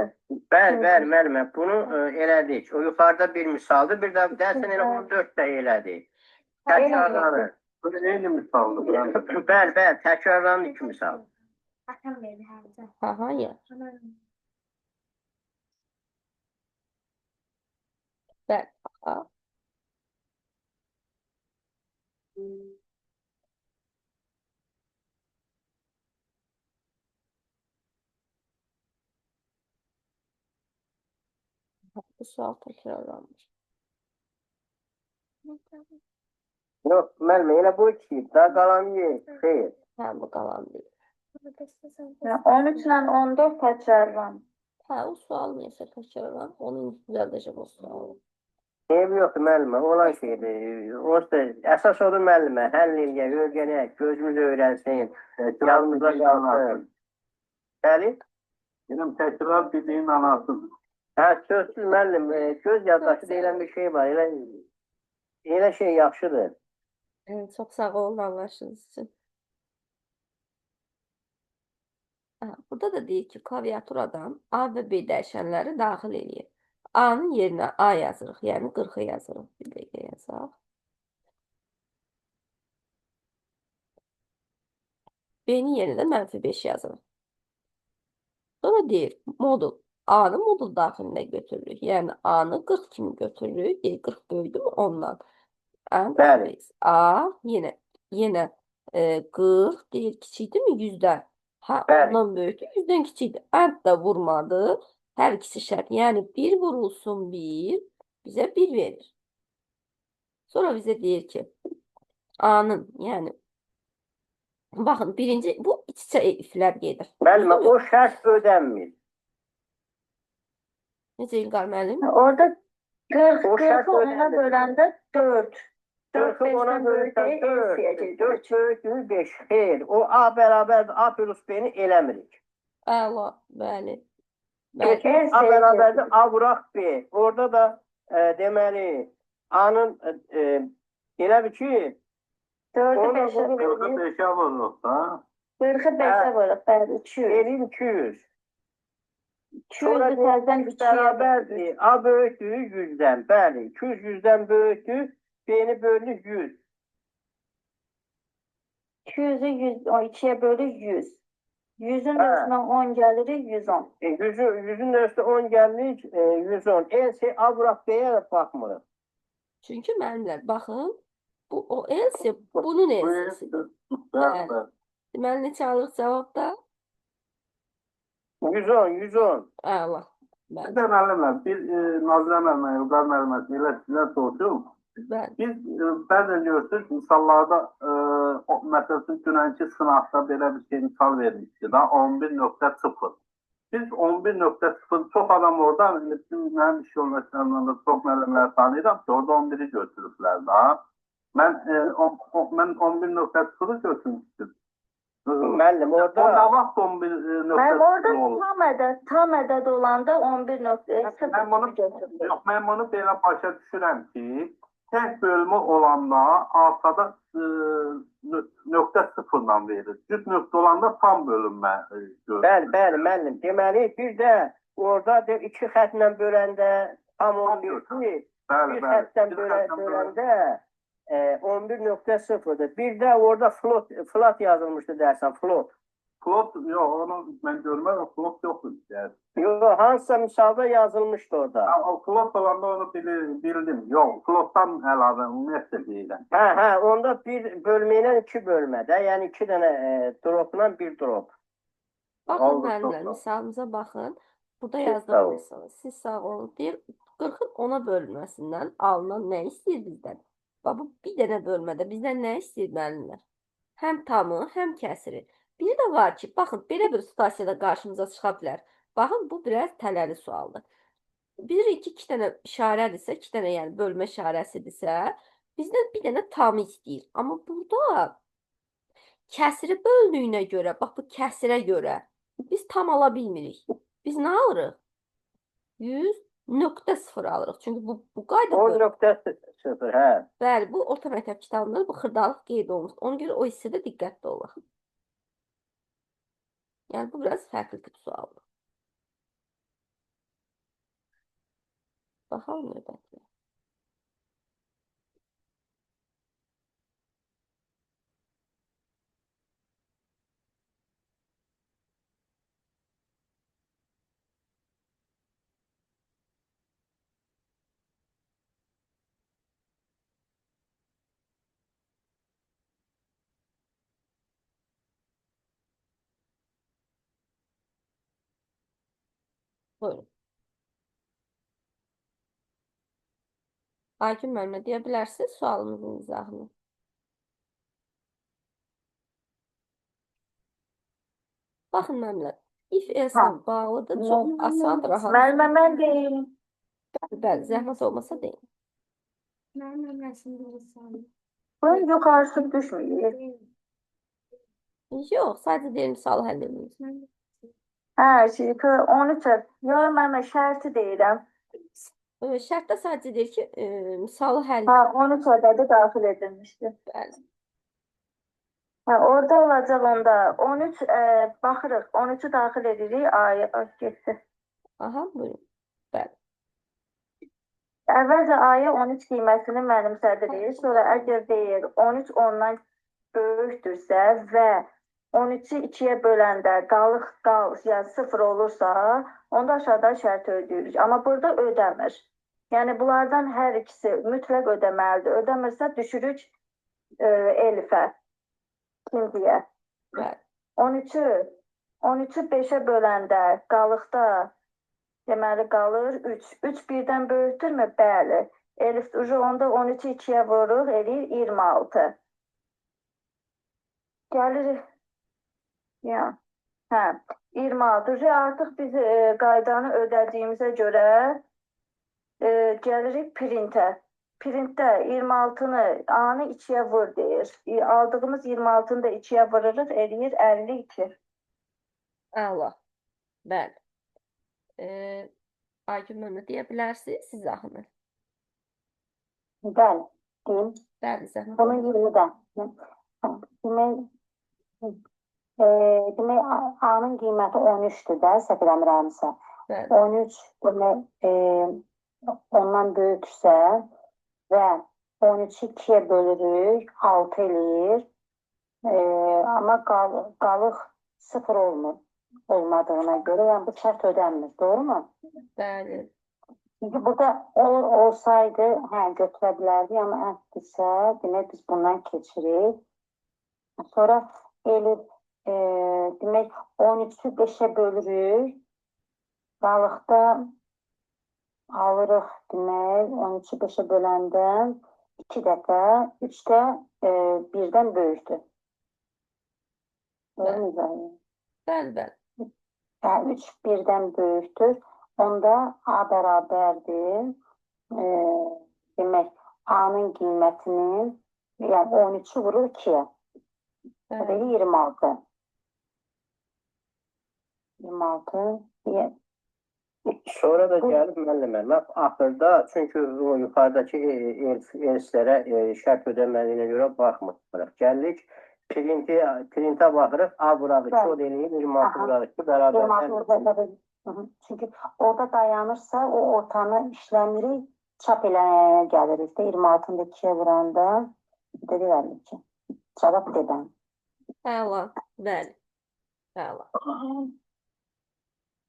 Bəli, bəli, müəllimə, bunu elədik. O yuxarıda bir misaldır, bir də dərsən elə 14 də elədik. Təkrarlanır. Bu eyni misaldır. Yəni. Bəli, bəli, təkrarlanır iki misal. Aha, ya. Bəli. Aha. Bu sual təkrarlanmış. Yox, müəllimə, elə bu iki, daha qalan yox, xeyr. Hə, bu qalan deyil. 13 ilə 14 təkrarlanır. Hə, o sual neysə təkrarlanır. Onu indi düzəldəcəm o sualı. Eybi yoxdur müəllimə, olan şeydir. Onsuz da əsas odur müəllimə, həll eləyək, öyrənək, gözümüz öyrənsin, Təkrar yadımıza biliyin qalsın. anasıdır. Bəli? Deyirəm, təkrar biliyin anasıdır. Hə, sözsüz müəllim, göz yaddaşı deyilən bir şey var, elə şey yaxşıdır. Evet, çox sağ olun anlayışınız üçün. Aha, burada da deyir ki, klaviaturadan A və B dəyişənləri daxil eləyir. A-nın yerinə A yazırıq, yəni 40-ı yazırıq. Bir dəqiqə yazaq. B-nin yerinə də -5 yazırıq. Sonra deyir, modul. A-nı modul daxilində götürürük. Yəni A-nı 40 kimi götürürük. Deyir, 40 böyüdü mü ondan. And Bəli. A yenə 40 deyir, kiçikdir mi 100-dən? Hə, Bəli. ondan böyükdür, 100-dən kiçikdir. And da vurmadı. Hər ikisi şərt. Yəni 1 vurulsun 1 bizə 1 verir. Sonra bizə deyir ki, A-nın, yəni baxın, birinci bu iç-içə iflər gedir. Müəllimə, Düzdürmü? o şərt ödənmir. Necə İlqar müəllim? Orada 40, O şərt 40-ı 10-a ödənmir. böləndə 4. 4 4-ü ona 5-dən böyük bölürsən deyil, 4, else gedir. 4 böyükdür 5. Xeyr, o A bərabərdir A plus B-ni eləmirik. Əla, bəli. Bəli. Keçirik A Else bərabərdir A vuraq B. Orada da deməli A-nın elə bir ki 4-ü Ona 5-ə vurur. 40-ı 5-ə vururuq da. 40-ı 5-ə vururuq, bəli, 200. eləyir 200. Sonra 200-ü təzədən 2-yə bərabərdir. A böyükdür 100-dən. Bəli, 200 100-dən böyükdür. B-ni bölünür 100. 200-ü 100, o 2-yə bölür 100. 100-ün Hə. üstünə 10 gəlir, 110. 100-ün üstə 10 gəlir, 110. Else A vuraq B-yə də baxmırıq. Çünki müəllimlər, baxın, bu o else bunun Bu else-sidir. Bəli, bəli. Deməli neçə alırıq cavabda? 110, 110. Əla. Bir Bəli. də müəllimlər, bir Nazirə müəllimə, İlqar müəllimə elə sizdən soruşum. Bəli. Biz bəzən görürsünüz, misallarda, məsəl üçün, dünənki sınaqda belə bir şey misal vermişdi da, 11.0. Biz 11.0, çox adam orada, indi bizim mənim iş yoldaşlarımdan da çox müəllimlər tanıyıram ki, orada 11-i götürüblər da. Mən, mən 11.0-ı götürmüşdüm. Müəllim, O orada nə vaxt 11.0 Mənim orada olur? tam ədəd olanda 11.0 Mən bunu götürülür. Yox, mən bunu belə başa düşürəm ki, tək bölmə olanda ortada nöqtə sıfırla verilir. Cüt nöqtə olanda tam bölünmə görülür. Bəli, bəli müəllim. Deməli, bir də orada de, iki xətlə böləndə tam 11-dir. Bəli, Bir bəli. xəttdən Bir xəttdən böləndə 11.0-dır. Bir də orada float yazılmışdı dersən, float. Float yox, onu mən görmərəm, float yox idi. Yəni. Yox, hansısa misalda yazılmışdı orada. Ha, o float olanda onu bildim. Yox, floatdan əlavə ümumiyyətlə deyirəm. Hə, hə, onda bir bölmə ilə iki bölmə də, yəni iki dənə dropla bir drop. Baxın Oldu, çox müəllimlər, sağ ol. misalımıza baxın. Burada Siz yazdığım sağ olun. misalı. Siz sağ olun. Deyir, 40-ın 10-a bölünməsindən alınan nə istəyir bizdən? Bax, bu bir dənə bölmədə bizdən nə istəyir müəllimlər? Həm tamı, həm kəsiri. Bir də var ki, baxın, belə bir situasiyada qarşımıza çıxa bilər. Baxın, bu biraz tələli sualdır. Bilirik ki, iki dənə işarədirsə, iki dənə yəni bölmə işarəsidirsə, bizdən bir dənə tamı istəyir. Amma burada kəsiri böldüyünə görə, bax bu kəsirə görə biz tam ala bilmirik. Biz nə alırıq? 100.0 alırıq. Çünki bu qayda böl. 10.0, hə. Bəli, bu orta məktəb kitabında bu xırdalıq qeyd olunur. Ona görə o hissədə diqqətli olaq. Yəni bu biraz fərqli tip sualdır. Baxalım növbətinə. Buyurun. Aygün müəllimə deyə bilərsiniz sualımızın izahını. Baxın müəllimlər, if else-lə bağlıdır. Çox asan, rahat. Müəllimə mən deyim. Bəli, bəli, zəhmət olmasa deyin. Müəllimə rəsmdə olsaydı. Bunun yuxarısı düşmür. Yox, sadəcə deyim sualı həll edin. Hə, çünki 13 Yox, müəllimə şərti deyirəm. Şərtdə sadəcə deyir ki, misalı həll Hə, 13 ədədi daxil edilmişdi. Bəli. Hə, orada olacaq onda. 13 baxırıq. 13-ü daxil edirik. Ay, ay getdi. Aha, buyurun. Bəli. Əvvəlcə aya 13 qiymətini mənimsədirik. Sonra əgər deyir 13 ondan böyükdürsə və 13-ü 2-yə böləndə qalıq qal, yəni 0 olursa, onda aşağıda şərt ödəyirik. Amma burada ödəmir. Yəni bunlardan hər ikisi mütləq ödəməlidir. Ödəmirsə düşürük elifə, ikinciyə. Bəli. 13-ü 13-ü 5-ə böləndə qalıqda deməli qalır 3. 3 birdən böyükdürmü? Bəli. Elif ucu onda 13-ü 2-yə vururuq, eləyir 26. Gəlirik. Ya. Hə, 26. Ucu artıq biz qaydanı ödədiyimizə görə gəlirik printə. Printdə 26-nı A-nı 2-yə vur deyir. Aldığımız 26-nı da 2-yə vururuq, eləyir 52. Əla. Bəli. Aygün müəllimə deyə bilərsiniz izahını. Bəli, deyim. Bəli, zəhmət Bunun olmasa. 20 də. Demək, demək A-nın qiyməti 13-dür də, səhv eləmirəmsə. Bəli. 13 demək, ondan böyüksə və 13-ü 2-yə bölürük, 6 eləyir. Amma qalıq 0 olmur, olmadığına görə, yəni bu şərt ödənmir, doğrumu? Bəli. Çünki burada olsaydı, hə, götürə bilərdik, amma ətdirsə, demək biz bundan keçirik. Sonra elif, demək 13-ü 5-ə bölürük. Qalıqda alırıq, demək 13-ü 5-ə böləndə 2 dəfə, 3 də 1-dən böyükdür. Doğru mu İbrahim? Bəli, bəli. Yəni 3 1-dən böyükdür. Onda A bərabərdir. Demək, A-nın qiymətinin, yəni 13-ü vurur 2-yə. O da Bəli. 26. 26. Deyə, Sonra da Bu- gəlib müəllimə, lap axırda, çünki o yuxarıdakı else-lərə şərt ödəməliyinə görə baxmırıq. Gəlirik, printə baxırıq, A vuraq 2, Bəli. o da eləyir, 26 Aha. vuraq 2 bərabər 26 orada Hı -hı. Çünki orada dayanırsa o ortanı işləmirik, çap eləyənə gəlirik də 26-nı da 2-yə vuranda dedi 52. Cavab dedən. Əla. Bəli. Əla.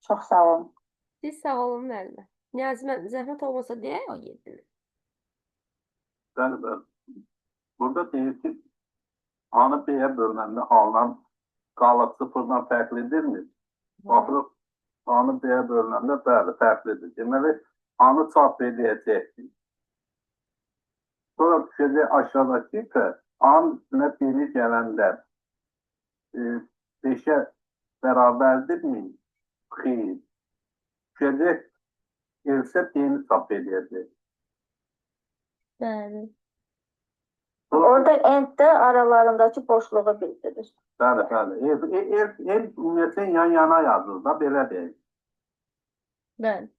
Çox sağ olun. Siz sağ olun müəllimə. Niyazi müəllim, zəhmət olmasa deyək o 7-ni. Bəli, bəli. Burada deyir ki, A-nı B-yə bölməndə alınan qalıq sıfırdan fərqlidirmi? Baxırıq, A-nı B-yə bölünəndə bəli, fərqlidir. Deməli, A-nı çap eləyəcəkdik. Sonra düşəcək aşağıdakı isə A-nın üstünə biri gələndə 5-ə bərabərdirmi? Xeyr. Düşəcək else B-ni çap eləyəcək. Bəli. Sonra Orada end-də aralarındakı boşluğu bildirir. Bəli, bəli. El ümumiyyətlə yan yana yazılır da, belə deyək. Bəli.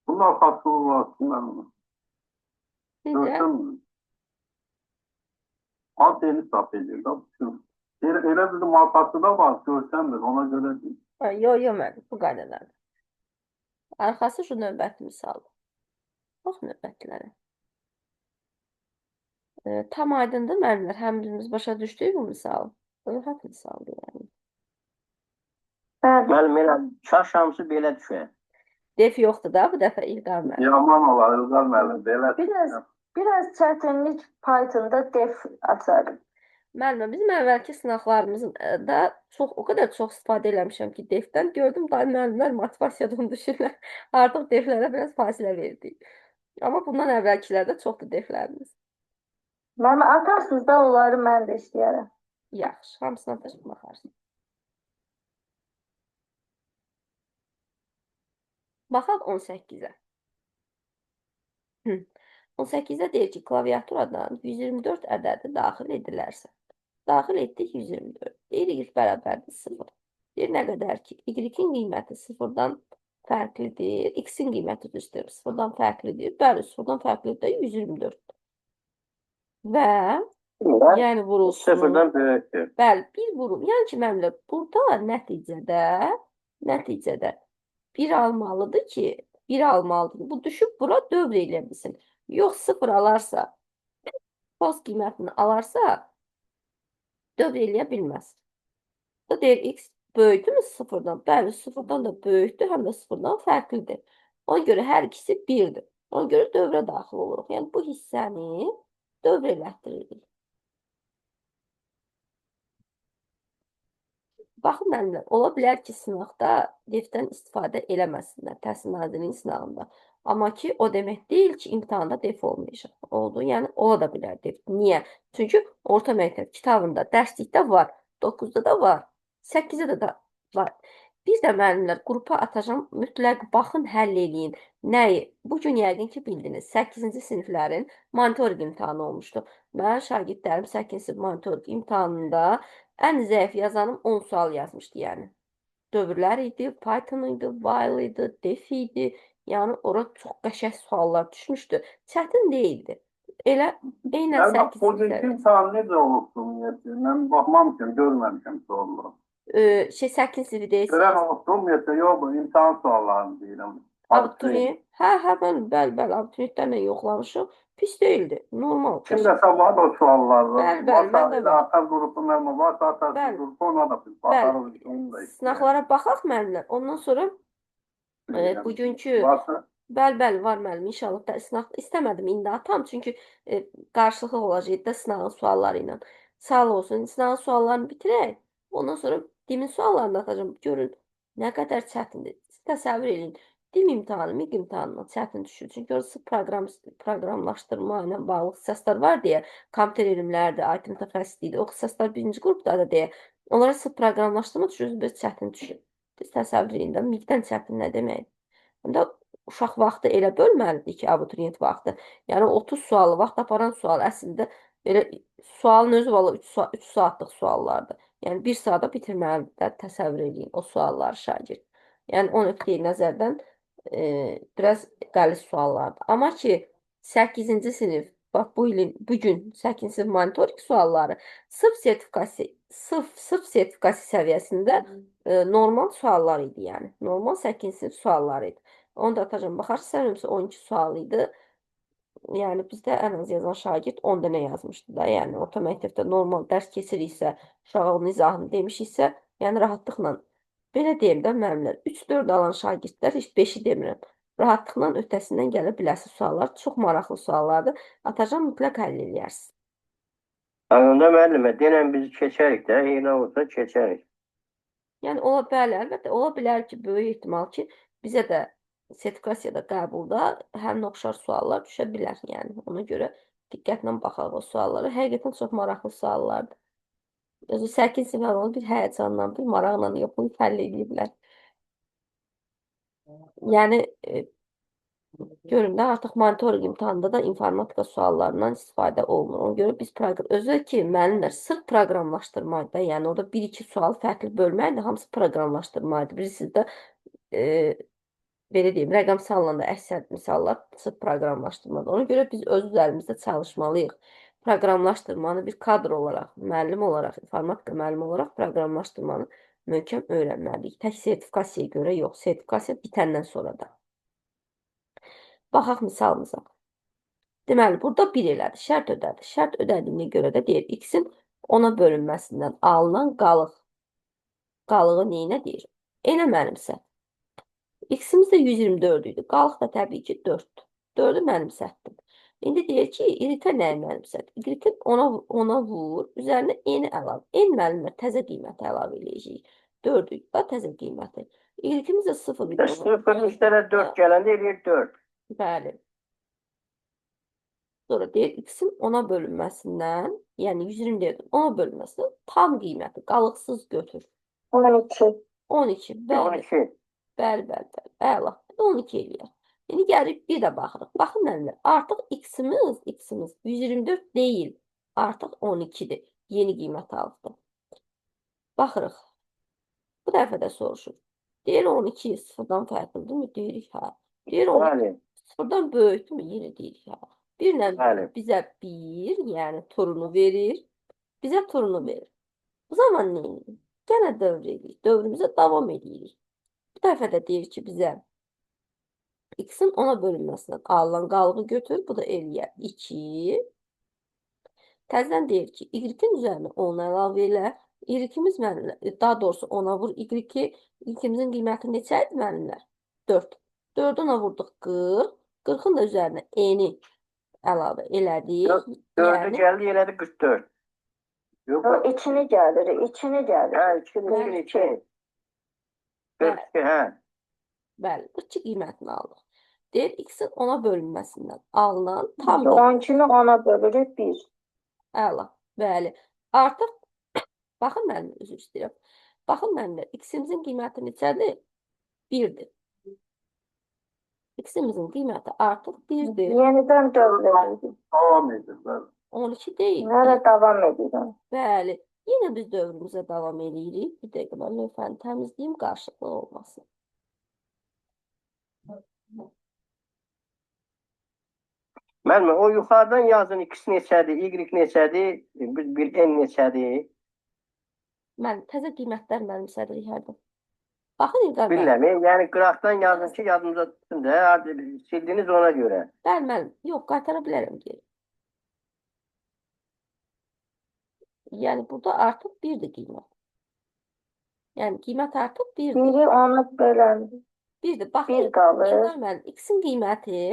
Bunun arxası olsun mən onu. Necə? Görsün. Alt yeni çap edir də. Elə bir markası da var, görsənmir. Ona görə deyim. Ha, yo, yo müəllim, bu qaydadadır. Arxası şu növbəti misal. Bax növbətilərə. Tam aydındır müəllimlər. Həm birimiz başa düşdük bu misalı. Rahat misaldır yəni. Bəli. Müəllim elə çaş hamısı belə düşər. Def yoxdur da bu dəfə İlqar müəllim. Yaman olar İlqar müəllim, belə. Biraz çətinlik Pythonda def açarım. Müəllimə, bizim əvvəlki sınaqlarımızın da çox o qədər çox istifadə eləmişəm ki, defdən gördüm da müəllimlər motivasiyadan düşürlər. Artıq deflərə biraz fasilə verdik. Amma bundan əvvəlkilərdə çoxdur deflərimiz. Müəllim atarsınız da onları mən də işləyərəm. Yaxşı, hamısına da baxarsın. Baxaq 18-ə. Hı. 18-də deyir ki, klaviaturadan 124 ədədi daxil edilərsə. Daxil etdik 124. Deyir y bərabərdir 0. Deyir nə qədər ki, y-in qiyməti 0-dan fərqlidir. X-in qiyməti düzdür, 0-dan fərqlidir. Bəli, 0-dan fərqlidir də 124. Və yəni vurulsun. Sıfırdan böyükdür. Bəli, bir vurul. Yəni ki, müəllimlər, burada nəticədə 1 almalıdır ki, 1 almalıdır. Bu düşüb bura dövr eləyə bilsin. Yox, 0 alarsa, false qiymətini alarsa, dövr eləyə bilməz. Bu deyir x böyükdürmü 0-dan? Bəli, 0-dan da böyükdür, həm də 0-dan fərqlidir. Ona görə hər ikisi 1-dir. Ona görə dövrə daxil oluruq. Yəni bu hissəni dövr elətdiririk. Baxın müəllimlər, ola bilər ki, sınaqda defdən istifadə eləməsinlər, Təhsil Nazirliyinin sınağında. Amma ki, o demək deyil ki, imtahanda def olmayacaq. Oldu, yəni ola da bilər def. Niyə? Çünki orta məktəb kitabında, dərslikdə var, 9-da da var, 8-də də var. Bir də müəllimlər, qrupa atacağım, mütləq baxın, həll eləyin. Nəyi? Bu gün yəqin ki, bildiniz. 8-ci siniflərin monitorinq imtahanı olmuşdu. Mənim şagirdlərim 8-ci sinif monitorinq imtahanında ən zəif yazanım 10 sual yazmışdı yəni. Dövrlər idi, Python idi, while idi, def idi. Yəni ora çox qəşəng suallar düşmüşdü. Çətin deyildi. Elə eynən Müəllim, 8-ci bugünkü siniflərdə. imtahan necə olubdu ümumiyyətlə? Mən baxmamışam, görməmişəm sualları. 8-ci sinifi deyirsiniz. Görən olubdu ümumiyyətlə, yox, bu imtahan suallarını deyirəm. Abituriyent. Hə, hə, bəli, bəli, bəli, abituriyentlərlə yoxlamışıq. Pis deyildi. Normal. Kimdəsə var o suallar. Bəli, bəli, məndə var. Atar qrupu müəllim varsa atar Bəli. qrupu ona da biz baxarıq, onu da istəyirəm. Sınaqlara baxaq müəllimlər. Ondan sonra bugünkü Varsa Bəli, bəli, var müəllim. İnşallah da sınaq istəmədim indi atam, çünki qarşılıqlı olacaq da sınağın sualları ilə. Sağ olsun. Sınağın suallarını bitirək. Ondan sonra DİM-in suallarını atacağım. Görün nə qədər çətindir. Təsəvvür eləyin. DİM imtahanı, MİQ imtahanından çətin düşür. Çünki orada sırf proqramlaşdırma ilə bağlı ixtisaslar var deyə, kompüter elmlərdir, IT mütəxəssisliyidir. O ixtisaslar birinci qrupdadır deyə onlara sırf proqramlaşdırma düşür, biraz çətin düşür. Siz təsəvvür eləyin də, MİQ-dən çətin nə deməkdir? Həm də uşaq vaxtı elə bölməlidir ki, abituriyent vaxtı. Yəni 30 sualı, vaxt aparan sual əslində elə sualın özü valla 3 saatlıq suallardır. Yəni 1 saata bitirməlidir, təsəvvür eləyin o sualları şagird. Yəni o nöqteyi nəzərdən biraz qəliz suallardır. Amma ki 8-ci sinif, bax bu ilin bu gün 8-ci sinif monitorinq sualları sırf sertifikasiya sırf sertifikasiya səviyyəsində normal suallar idi yəni. Normal 8-ci sinif sualları idi. Onu da atacağım. Baxarsınız, səhv 12 sual idi. Yəni bizdə ən az yazan şagird 10 dənə yazmışdı da. Yəni orta məktəbdə normal dərs keçiriksə, uşağa onun izahını demişiksə, yəni rahatlıqla belə deyim də müəllimlər, 3-4 alan şagirdlər heç 5-i demirəm. Rahatlıqla öhdəsindən gələ biləsi suallar, çox maraqlı suallardır. Atacağım, mütləq həll eləyərsiniz. Onda müəllimə, denən biz keçərik də, elə olsa keçərik. Yəni ola bəli, əlbəttə ola bilər ki, böyük ehtimal ki, bizə də sertifikasiyada qəbulda həmin oxşar suallar düşə bilər. Yəni ona görə diqqətlə baxaq o suallara. Həqiqətən çox maraqlı suallardır. Özü 8 sinif onu bir həyəcanla, bir maraqla yoxlayıb həll eləyiblər. Yəni görün də artıq monitorinq imtahanında da informatika suallarından istifadə olunur. Ona görə biz proqram özü ki, müəllimlər sırf proqramlaşdırmaydı da, yəni orada 1-2 sual fərqli bölməkdir, hamısı proqramlaşdırmaydı. Bilirsiniz də belə deyim, rəqəmsalla da əksər misallar sırf proqramlaşdırmadır. Ona görə biz öz üzərimizdə çalışmalıyıq. Proqramlaşdırmanı bir kadr olaraq, müəllim olaraq, informatika müəllimi olaraq proqramlaşdırmanı möhkəm öyrənməliyik. Tək sertifikasiyaya görə yox, sertifikasiya bitəndən sonra da. Baxaq misalımıza. Deməli, burada 1 elədi, şərt ödədi. Şərt ödədiyinə görə də deyir, x-in 10-a bölünməsindən alınan qalıq. Qalığı neyinə deyir? Enə mənimsə. X-imiz də 124 idi. Qalıq da təbii ki 4-dür. 4-ü mənimsətdim. İndi deyir ki, y-ə nəyi mənimsət? Y-in 10-a vur, üzərinə n əlavə. N müəllimlər təzə qiyməti əlavə eləyəcəyik. 4 idi da təzə qiyməti. Y-imiz də 0 idi. 0 üstələ 4 gələndə eləyir 4. Bəli. Sonra deyir x-in 10-a bölünməsindən, yəni 124-ün 10-a bölünməsindən tam qiyməti qalıqsız götür. 12. 12. Bəli. 12. Bəli, bəli, bəli. Əla. 12 eləyər. İndi gəlib bir də baxırıq. Baxın müəllimlər, artıq x-imiz 124 deyil, artıq 12-dir. Yeni qiymət alıbdır. Baxırıq. Bu dəfə də soruşur. Deyir 12 sıfırdan fərqlidirmi? Deyirik hə. Deyir 12 Bəli. sıfırdan böyükdürmü? Yenə deyirik hə. 1 ilə Bəli. bizə 1, yəni turunu verir. Bizə turunu verir. Bu zaman nə edirik? Yenə dövr edirik. Dövrümüzə davam edirik. Bu dəfə də deyir ki, bizə x-in 10-a bölünməsindən alınan qalığı götür. Bu da eləyər 2. Təzədən deyir ki, y-in üzərinə 10 əlavə elə. Y-imiz müəllimlər, daha doğrusu 10-a vur y-i. Y-imizin qiyməti neçə idi müəllimlər? 4. 4-ü 10-a vurduq 40. 40-ın da üzərinə n-i əlavə elədik. 4-ü Yəni, gəldi elədi 44. Yox, O içini gəlir, içini gəlir. Hə, 2, 2, 2. 42, hə. Bəli, 42 qiymətini aldıq. Deyir, x-in 10-a bölünməsindən alınan tam qiymət. 12-ni 10-a bölürük 1. Əla. Bəli. Artıq baxın müəllim, üzr istəyirəm. Baxın müəllimlər, x-imizin qiyməti neçədir? 1-dir. X-imizin qiyməti artıq 1-dir. Yenidən dövr edirik. Davam edir. Bəli. 12 deyil. Hələ davam edirəm. Bəli. Yenə biz dövrümüzə davam edirik. Bir dəqiqə mən lövhəni təmizləyim, qarışıqlıq olmasın. Müəllim, o yuxarıdan yazın x neçədir, y neçədir, bir n neçədir. Mən təzə qiymətlər mənimsədirik hərdən. Baxın İlqar müəllim. Bilmirəm, yəni qıraqdan yazın ki, yadımıza tutsun da, sildiniz ona görə. Bəli müəllim. Yox, qaytara bilərəm geri. Yəni burada artıq 1-dir qiymət. Yəni qiymət artıq 1-dir. Biri 10-a bölən 1-dir. Baxın 1 qalır. İlqar müəllim, x-in qiyməti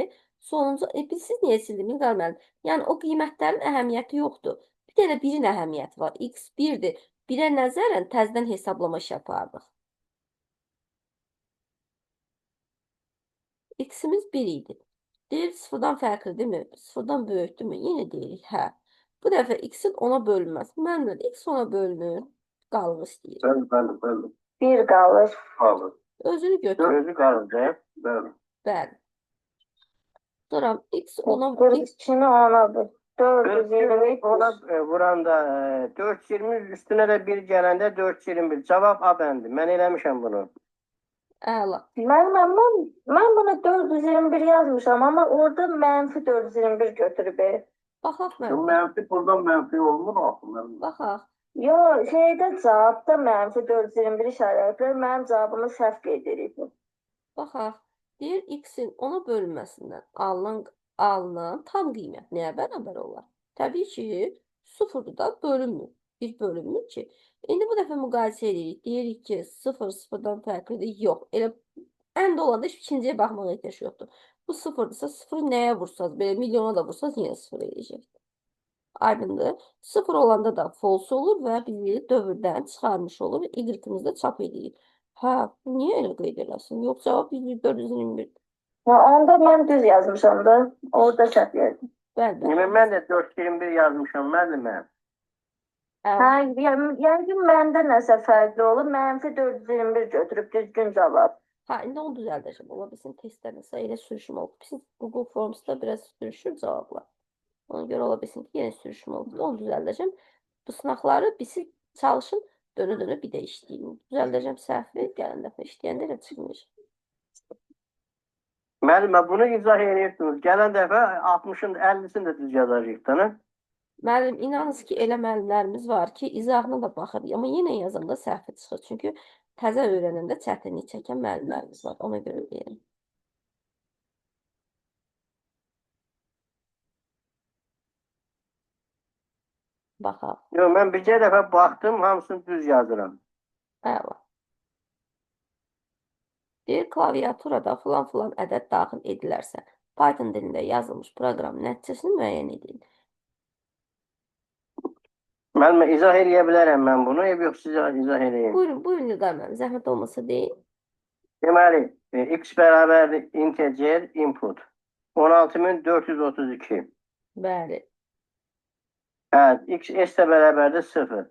sonuncu, siz niyə sildim İlqar müəllim? Yəni o qiymətlərin əhəmiyyəti yoxdur. Bir dənə birin əhəmiyyəti var. X 1-dir. 1-ə nəzərən təzədən hesablama işi apardıq. X-imiz 1 idi. Deyir sıfırdan fərqli deyilmi? Sıfırdan böyükdürmü? Yenə deyirik hə. Bu dəfə x-in 10-a bölünməsi. Müəllim, x 10-a bölünür. Qalığı istəyir. Bəli, bəli, bəli. 1 qalır. Qalır. Özünü götür. Özü qalır da. Bəli. Bəli. Sonra x 10-a x 42-ni 10-a böl. 420 421. ona vuranda 420 üstünə də 1 gələndə 421. Cavab A bəndi. Mən eləmişəm bunu. Əla. Mən buna 421 yazmışam, amma orada mənfi 421 götürüb. Baxaq Bu müəllim. mənfi buradan mənfi olmur axı müəllim. Baxaq. Yo, şeydə cavabda mənfi 421 işarələyiblər. Mənim cavabımı səhv qeyd edib. Baxaq. Deyir x-in 10-a bölünməsindən alınan tam qiymət nəyə bərabər olar? Təbii ki, sıfırdır da bölünmür. Bir bölünmür ki. İndi bu dəfə müqayisə edirik. Deyirik ki, 0 sıfırdan fərqlidir. Yox. Elə ənd olanda heç ikinciyə baxmağa ehtiyac yoxdur. Bu sıfırdırsa sıfırı nəyə vursaz, belə milyona da vursaz yenə sıfır eləyəcəkdir. Aydındır. Sıfır olanda da false olur və bizi dövrdən çıxarmış olur və y-imizi də çap edirik. Hə, niyə elə qeyd eləsin? Yox, cavab 421. Ha, onda mən düz yazmışam da. Orada səhv yazdım. Bəli, bəli. Demək, mən də 421 yazmışam müəllimə. Əla. Hə, yəni məndə nəsə fərqli olub. Mənfi 421 götürüb düzgün cavab. Ha, indi onu düzəldəcəm. Ola bilsin testdə nəsə elə sürüşmə olub. Siz Google Forms'da biraz sürüşür cavablar. Ona görə ola bilsin ki, yenə sürüşmə olub. Onu düzəldəcəm. Bu sınaqları siz çalışın, dönə-dönə bir də işləyin. Düzəldəcəm səhvi, gələn dəfə işləyəndə elə çıxmayacaq. Müəllimə bunu izah edirsiniz. Gələn dəfə 60-ın 50-sini də düz yazacaq da, nə? Müəllim, inanınız ki, elə müəllimlərimiz var ki, izahına da baxır, amma yenə yazanda səhvi çıxır. Çünki təzə öyrənəndə çətinlik çəkən müəllimlərimiz var. Ona görə deyirəm. Baxaq. Yox, mən bircə dəfə baxdım, hamısını düz yazıram. Əla. Deyir, klaviaturada filan filan ədəd daxil edilərsə, Python dilində yazılmış proqram nəticəsini müəyyən edin. Müəllimə izah eləyə bilərəm mən bunu, eyb yox sizə izah eləyim. Buyurun, buyurun İlqar müəllim, zəhmət olmasa deyin. Deməli, x bərabərdir integer input 16432. Bəli. Hə, x s də bərabərdir 0.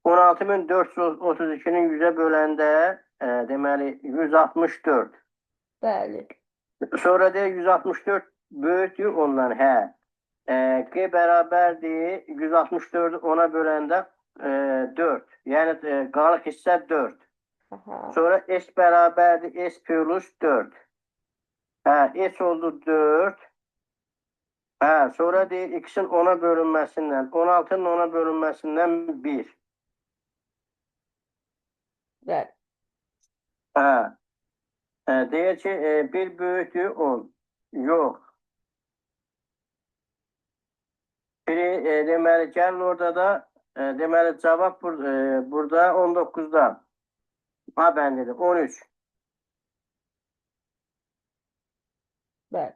16432-nin 100-ə böləndə, deməli 164. Bəli. Sonra deyir 164 böyükdür ondan, hə. Q bərabərdir 164-ü 10-a böləndə 4. Yəni qalıq hissə 4. Aha. Sonra S bərabərdir S plus 4. Hə, S oldu 4. Hə, sonra deyir X-in 10-a bölünməsindən, 16-nın 10-a bölünməsindən 1. Bəli. Hə. Deyir ki, 1 böyükdür 10. Yox. Biri, deməli, gəlin orada da, deməli, cavab burada 19-da. Ha, mən dedim, 13. Bəli.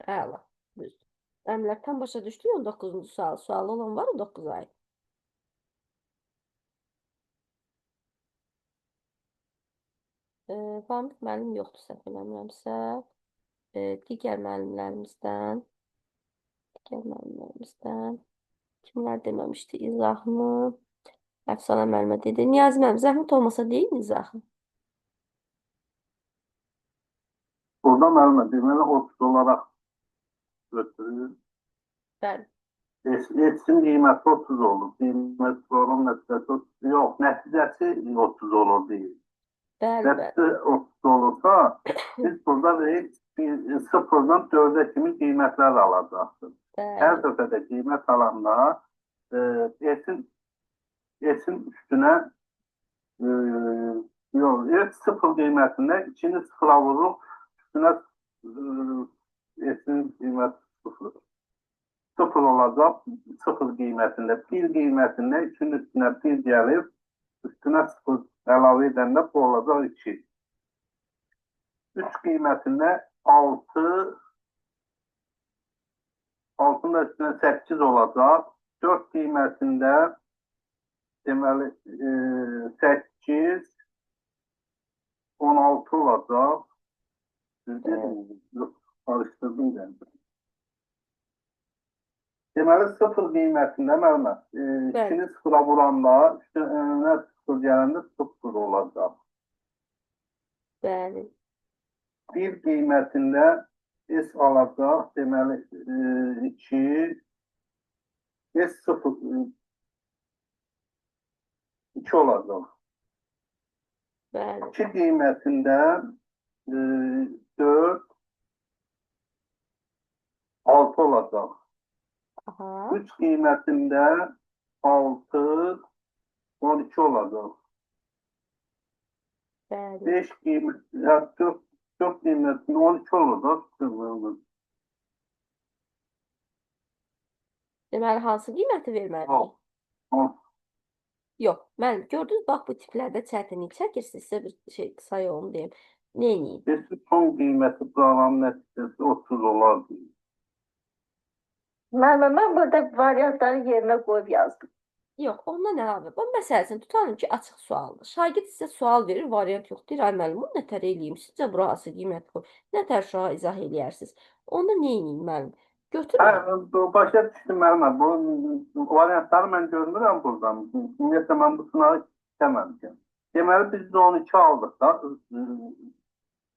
Əla. Düz. Əmrlər tam başa düşdük 19-cu sual. Sualı olan var 19 ay. Vamik müəllim yoxdur səhv eləmirəmsə. Digər müəllimlərimizdən kimlər deməmişdi izahını? Əfsanə müəllimə dedi. Niyazi müəllim, zəhmət olmasa deyin izahını. Burada müəllimə deməli 30 olaraq götürür. Bəli. S-in qiyməti 30 olur. Qiymət proqram nəticəsi 30, yox, nəticəsi 30 olur deyil. Bəli, bəli. Nəticə 30 olursa, biz burada bir 0-dan 4-ə kimi qiymətlər alacaqsın. Hər Bəli. dəfə də qiymət alanda S-in üstünə yox, S 0 qiymətində 2-ni 0-a vururuq, üstünə S-in qiyməti 0. 0 olacaq, 0 qiymətində, 1 qiymətində 2-nin üstünə 1 gəlir, üstünə 0 əlavə edəndə bu olacaq 2. 3 qiymətində 6, 6-nın da üstünə 8 olacaq. 4 qiymətində deməli 8, 16 olacaq. Düz dedim, yox, qarışdırdım yəni. Deməli 0 qiymətində müəllimə, Bəli. 2-ni 0-a vuranda, üstünə 0 gələndə 0 olacaq. Bəli. 1 qiymətində S alacaq, deməli 2, S 0, 2 olacaq. Bəli. 2 qiymətində 4, 6 olacaq. Aha. 3 qiymətində 6, 12 olacaq. Bəli. 5 qiymət, 4, 4 qiymətində 12 olur da. Deməli, hansı qiyməti verməliyik? On. Yox, müəllim, gördünüz, bax bu tiplərdə çətinlik çəkirsiniz, sizə bir şey qısa yolunu deyim. Neyniyim? S-in son qiyməti proqramın nəticəsi 30 olar. Müəllimə, mən burada variantları yerinə qoyub yazdım. Yox, ondan əlavə. Bax, məsəl üçün, tutalım ki, açıq sualdır. Şagird sizə sual verir, variant yox. Deyir, ay müəllim, bunu nətər eləyim? Sizcə bura hansı qiymət qoy? Nətər uşağa izah eləyərsiniz? Onda neyniyim müəllim? Götürün. Hə, bu başa düşdüm müəllimə. Bu variantları mən görmürəm buradan. Ümumiyyətlə mən bu sınağı istəməmişəm. Deməli biz də 12 aldıq da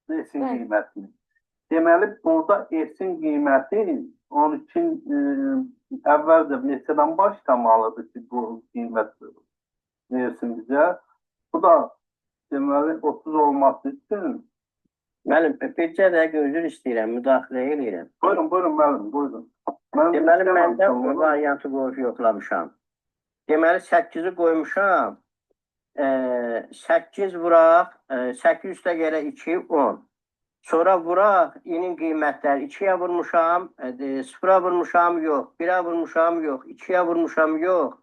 S-in qiymətini. Deməli burada S-in qiyməti 12 əvvəlcə neçədən başlamalıdır ki, bu qiymət versin bizə. Bu da Deməli 30 olması üçün. Müəllim, bircə dəqiqə üzr istəyirəm, müdaxilə eləyirəm. Buyurun, buyurun müəllim, buyurun. Mən Deməli, mən də istəməmişəm o onu. variantı qoyub yoxlamışam. Deməli, 8-i qoymuşam. 8 vuraq, 8 üstə gələ 2, 10. Sonra vuraq, i-nin qiymətləri 2-yə vurmuşam, 0-a vurmuşam, yox, 1-ə vurmuşam, yox, 2-yə vurmuşam, yox.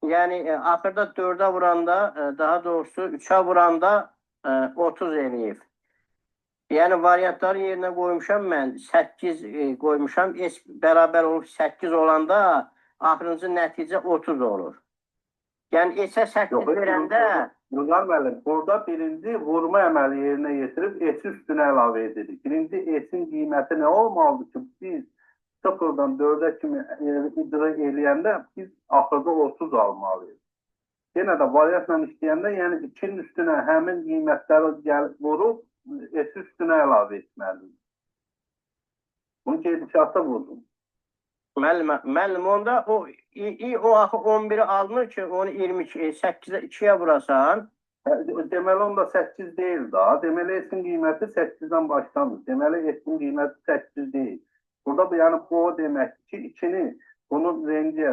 Yəni, axırda 4-ə vuranda, daha doğrusu 3-ə vuranda 30 eləyib. Yəni variantları yerinə qoymuşam mən, 8 qoymuşam, S bərabər olub 8 olanda axırıncı nəticə 30 olur. Yəni S-ə 8 Yox, verəndə Vüqar müəllim, burada birinci vurma əməli yerinə yetirib S-i üstünə əlavə edirik. Birinci S-in qiyməti nə olmalıdır ki, biz 0-dan 4-ə kimi icra eləyəndə biz axırda 30 almalıyıq. Yenə də variantla işləyəndə, yəni 2-nin üstünə həmin qiymətləri gəlib vurub S-i üstünə əlavə etməliyik. Bunu gedişata vurdum. Müəllim, onda o i o axı 11-i alınır ki, onu 22 8-ə 2-yə vurasan, Deməli onda 8 deyil daha. Deməli S-in qiyməti 8-dən başlamır. Deməli S-in qiyməti 8 deyil. Burada bu, yəni bu o deməkdir ki, 2-ni bunun renci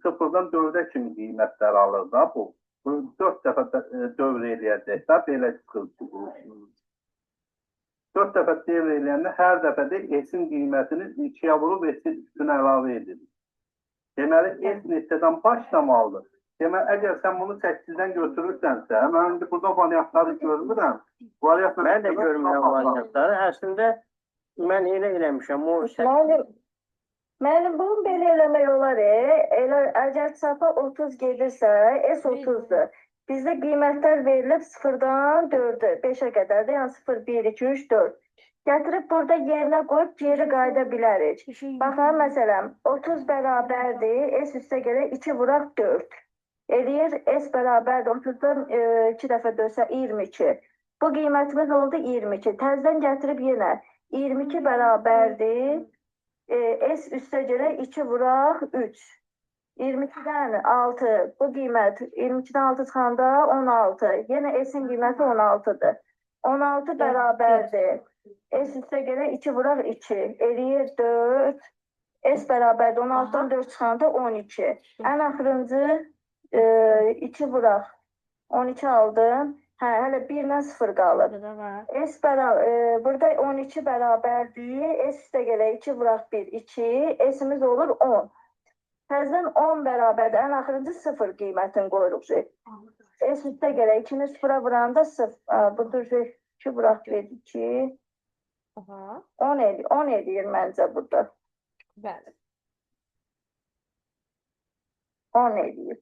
0-dan 4-ə kimi qiymətlər alır da bu. Bu 4 dəfə də, dövr eləyəcək də belə çıxır. 4 dəfə dövr eləyəndə hər dəfə də S-in qiymətini 2-yə vurub S-in üstünə əlavə edirik. Deməli S neçədən başlamalıdır? Deməli, əgər sən bunu 8-dən götürürsənsə, mən indi burada variantları görmürəm. Variantla mən də görmürəm variantları. Əslində mən elə eləmişəm. O Müəllim, bunu belə eləmək olar. Elə əgər çapa 30 gedirsə, S 30-dur. Bizdə qiymətlər verilib 0-dan 4-ə, 5-ə qədərdir. Yəni 0, 1, 2, 3, 4. Gətirib burada yerinə qoyub geri qayıda bilərik. Baxın, məsələn, 30 bərabərdir, S üstə gələk 2 vuraq 4. Eləyir, S bərabərdir, 30-dan 2 dəfə 4-sə 22. Bu qiymətimiz oldu 22. Təzədən gətirib yenə 22 bərabərdir, S üstə gələk 2 vuraq 3. 22-dən 6, bu qiymət 22-dən 6 çıxanda 16. Yenə S-in qiyməti 16-dır. 16 bərabərdir. S üstə gələk 2 vuraq 2. Eləyir 4. S bərabərdir 16-dan 4 çıxanda 12. Ən axırıncı 2 vuraq 12 aldım. Hə, hələ 1 ilə 0 qalır. S bərabər, burada 12 bərabərdir. S üstə gələk 2 vuraq 1, 2. S-imiz olur 10. Təzədən 10 bərabərdir. Ən axırıncı 0 qiymətini qoyuruq. S üstə gələk 2-ni 0-a vuranda 0. Bu dur 2 vuraq 1, 2. 10 eləyir, 10 eləyir məncə burada. Bəli. 10 eləyir.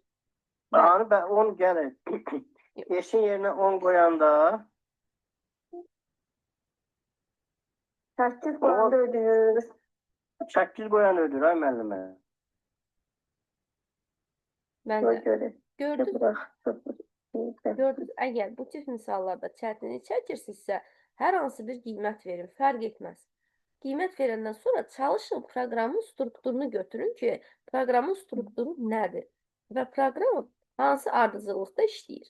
Anı bə 10 gəlir. S-in yerinə 10 qoyanda 8 qoyanda ödəyir. 8 qoyan ödür ay müəllimə. Mən Qoy də görək. gördünüz, Vuraq 0, 1, gördünüz. Əgər bu tip misallarda çətinlik çəkirsinizsə, hər hansı bir qiymət verin, fərq etməz. Qiymət verəndən sonra çalışın proqramın strukturunu götürün ki, proqramın strukturu nədir və proqram hansı ardıcıllıqda işləyir.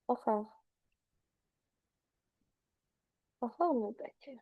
Baxaq. Baxaq növbəti.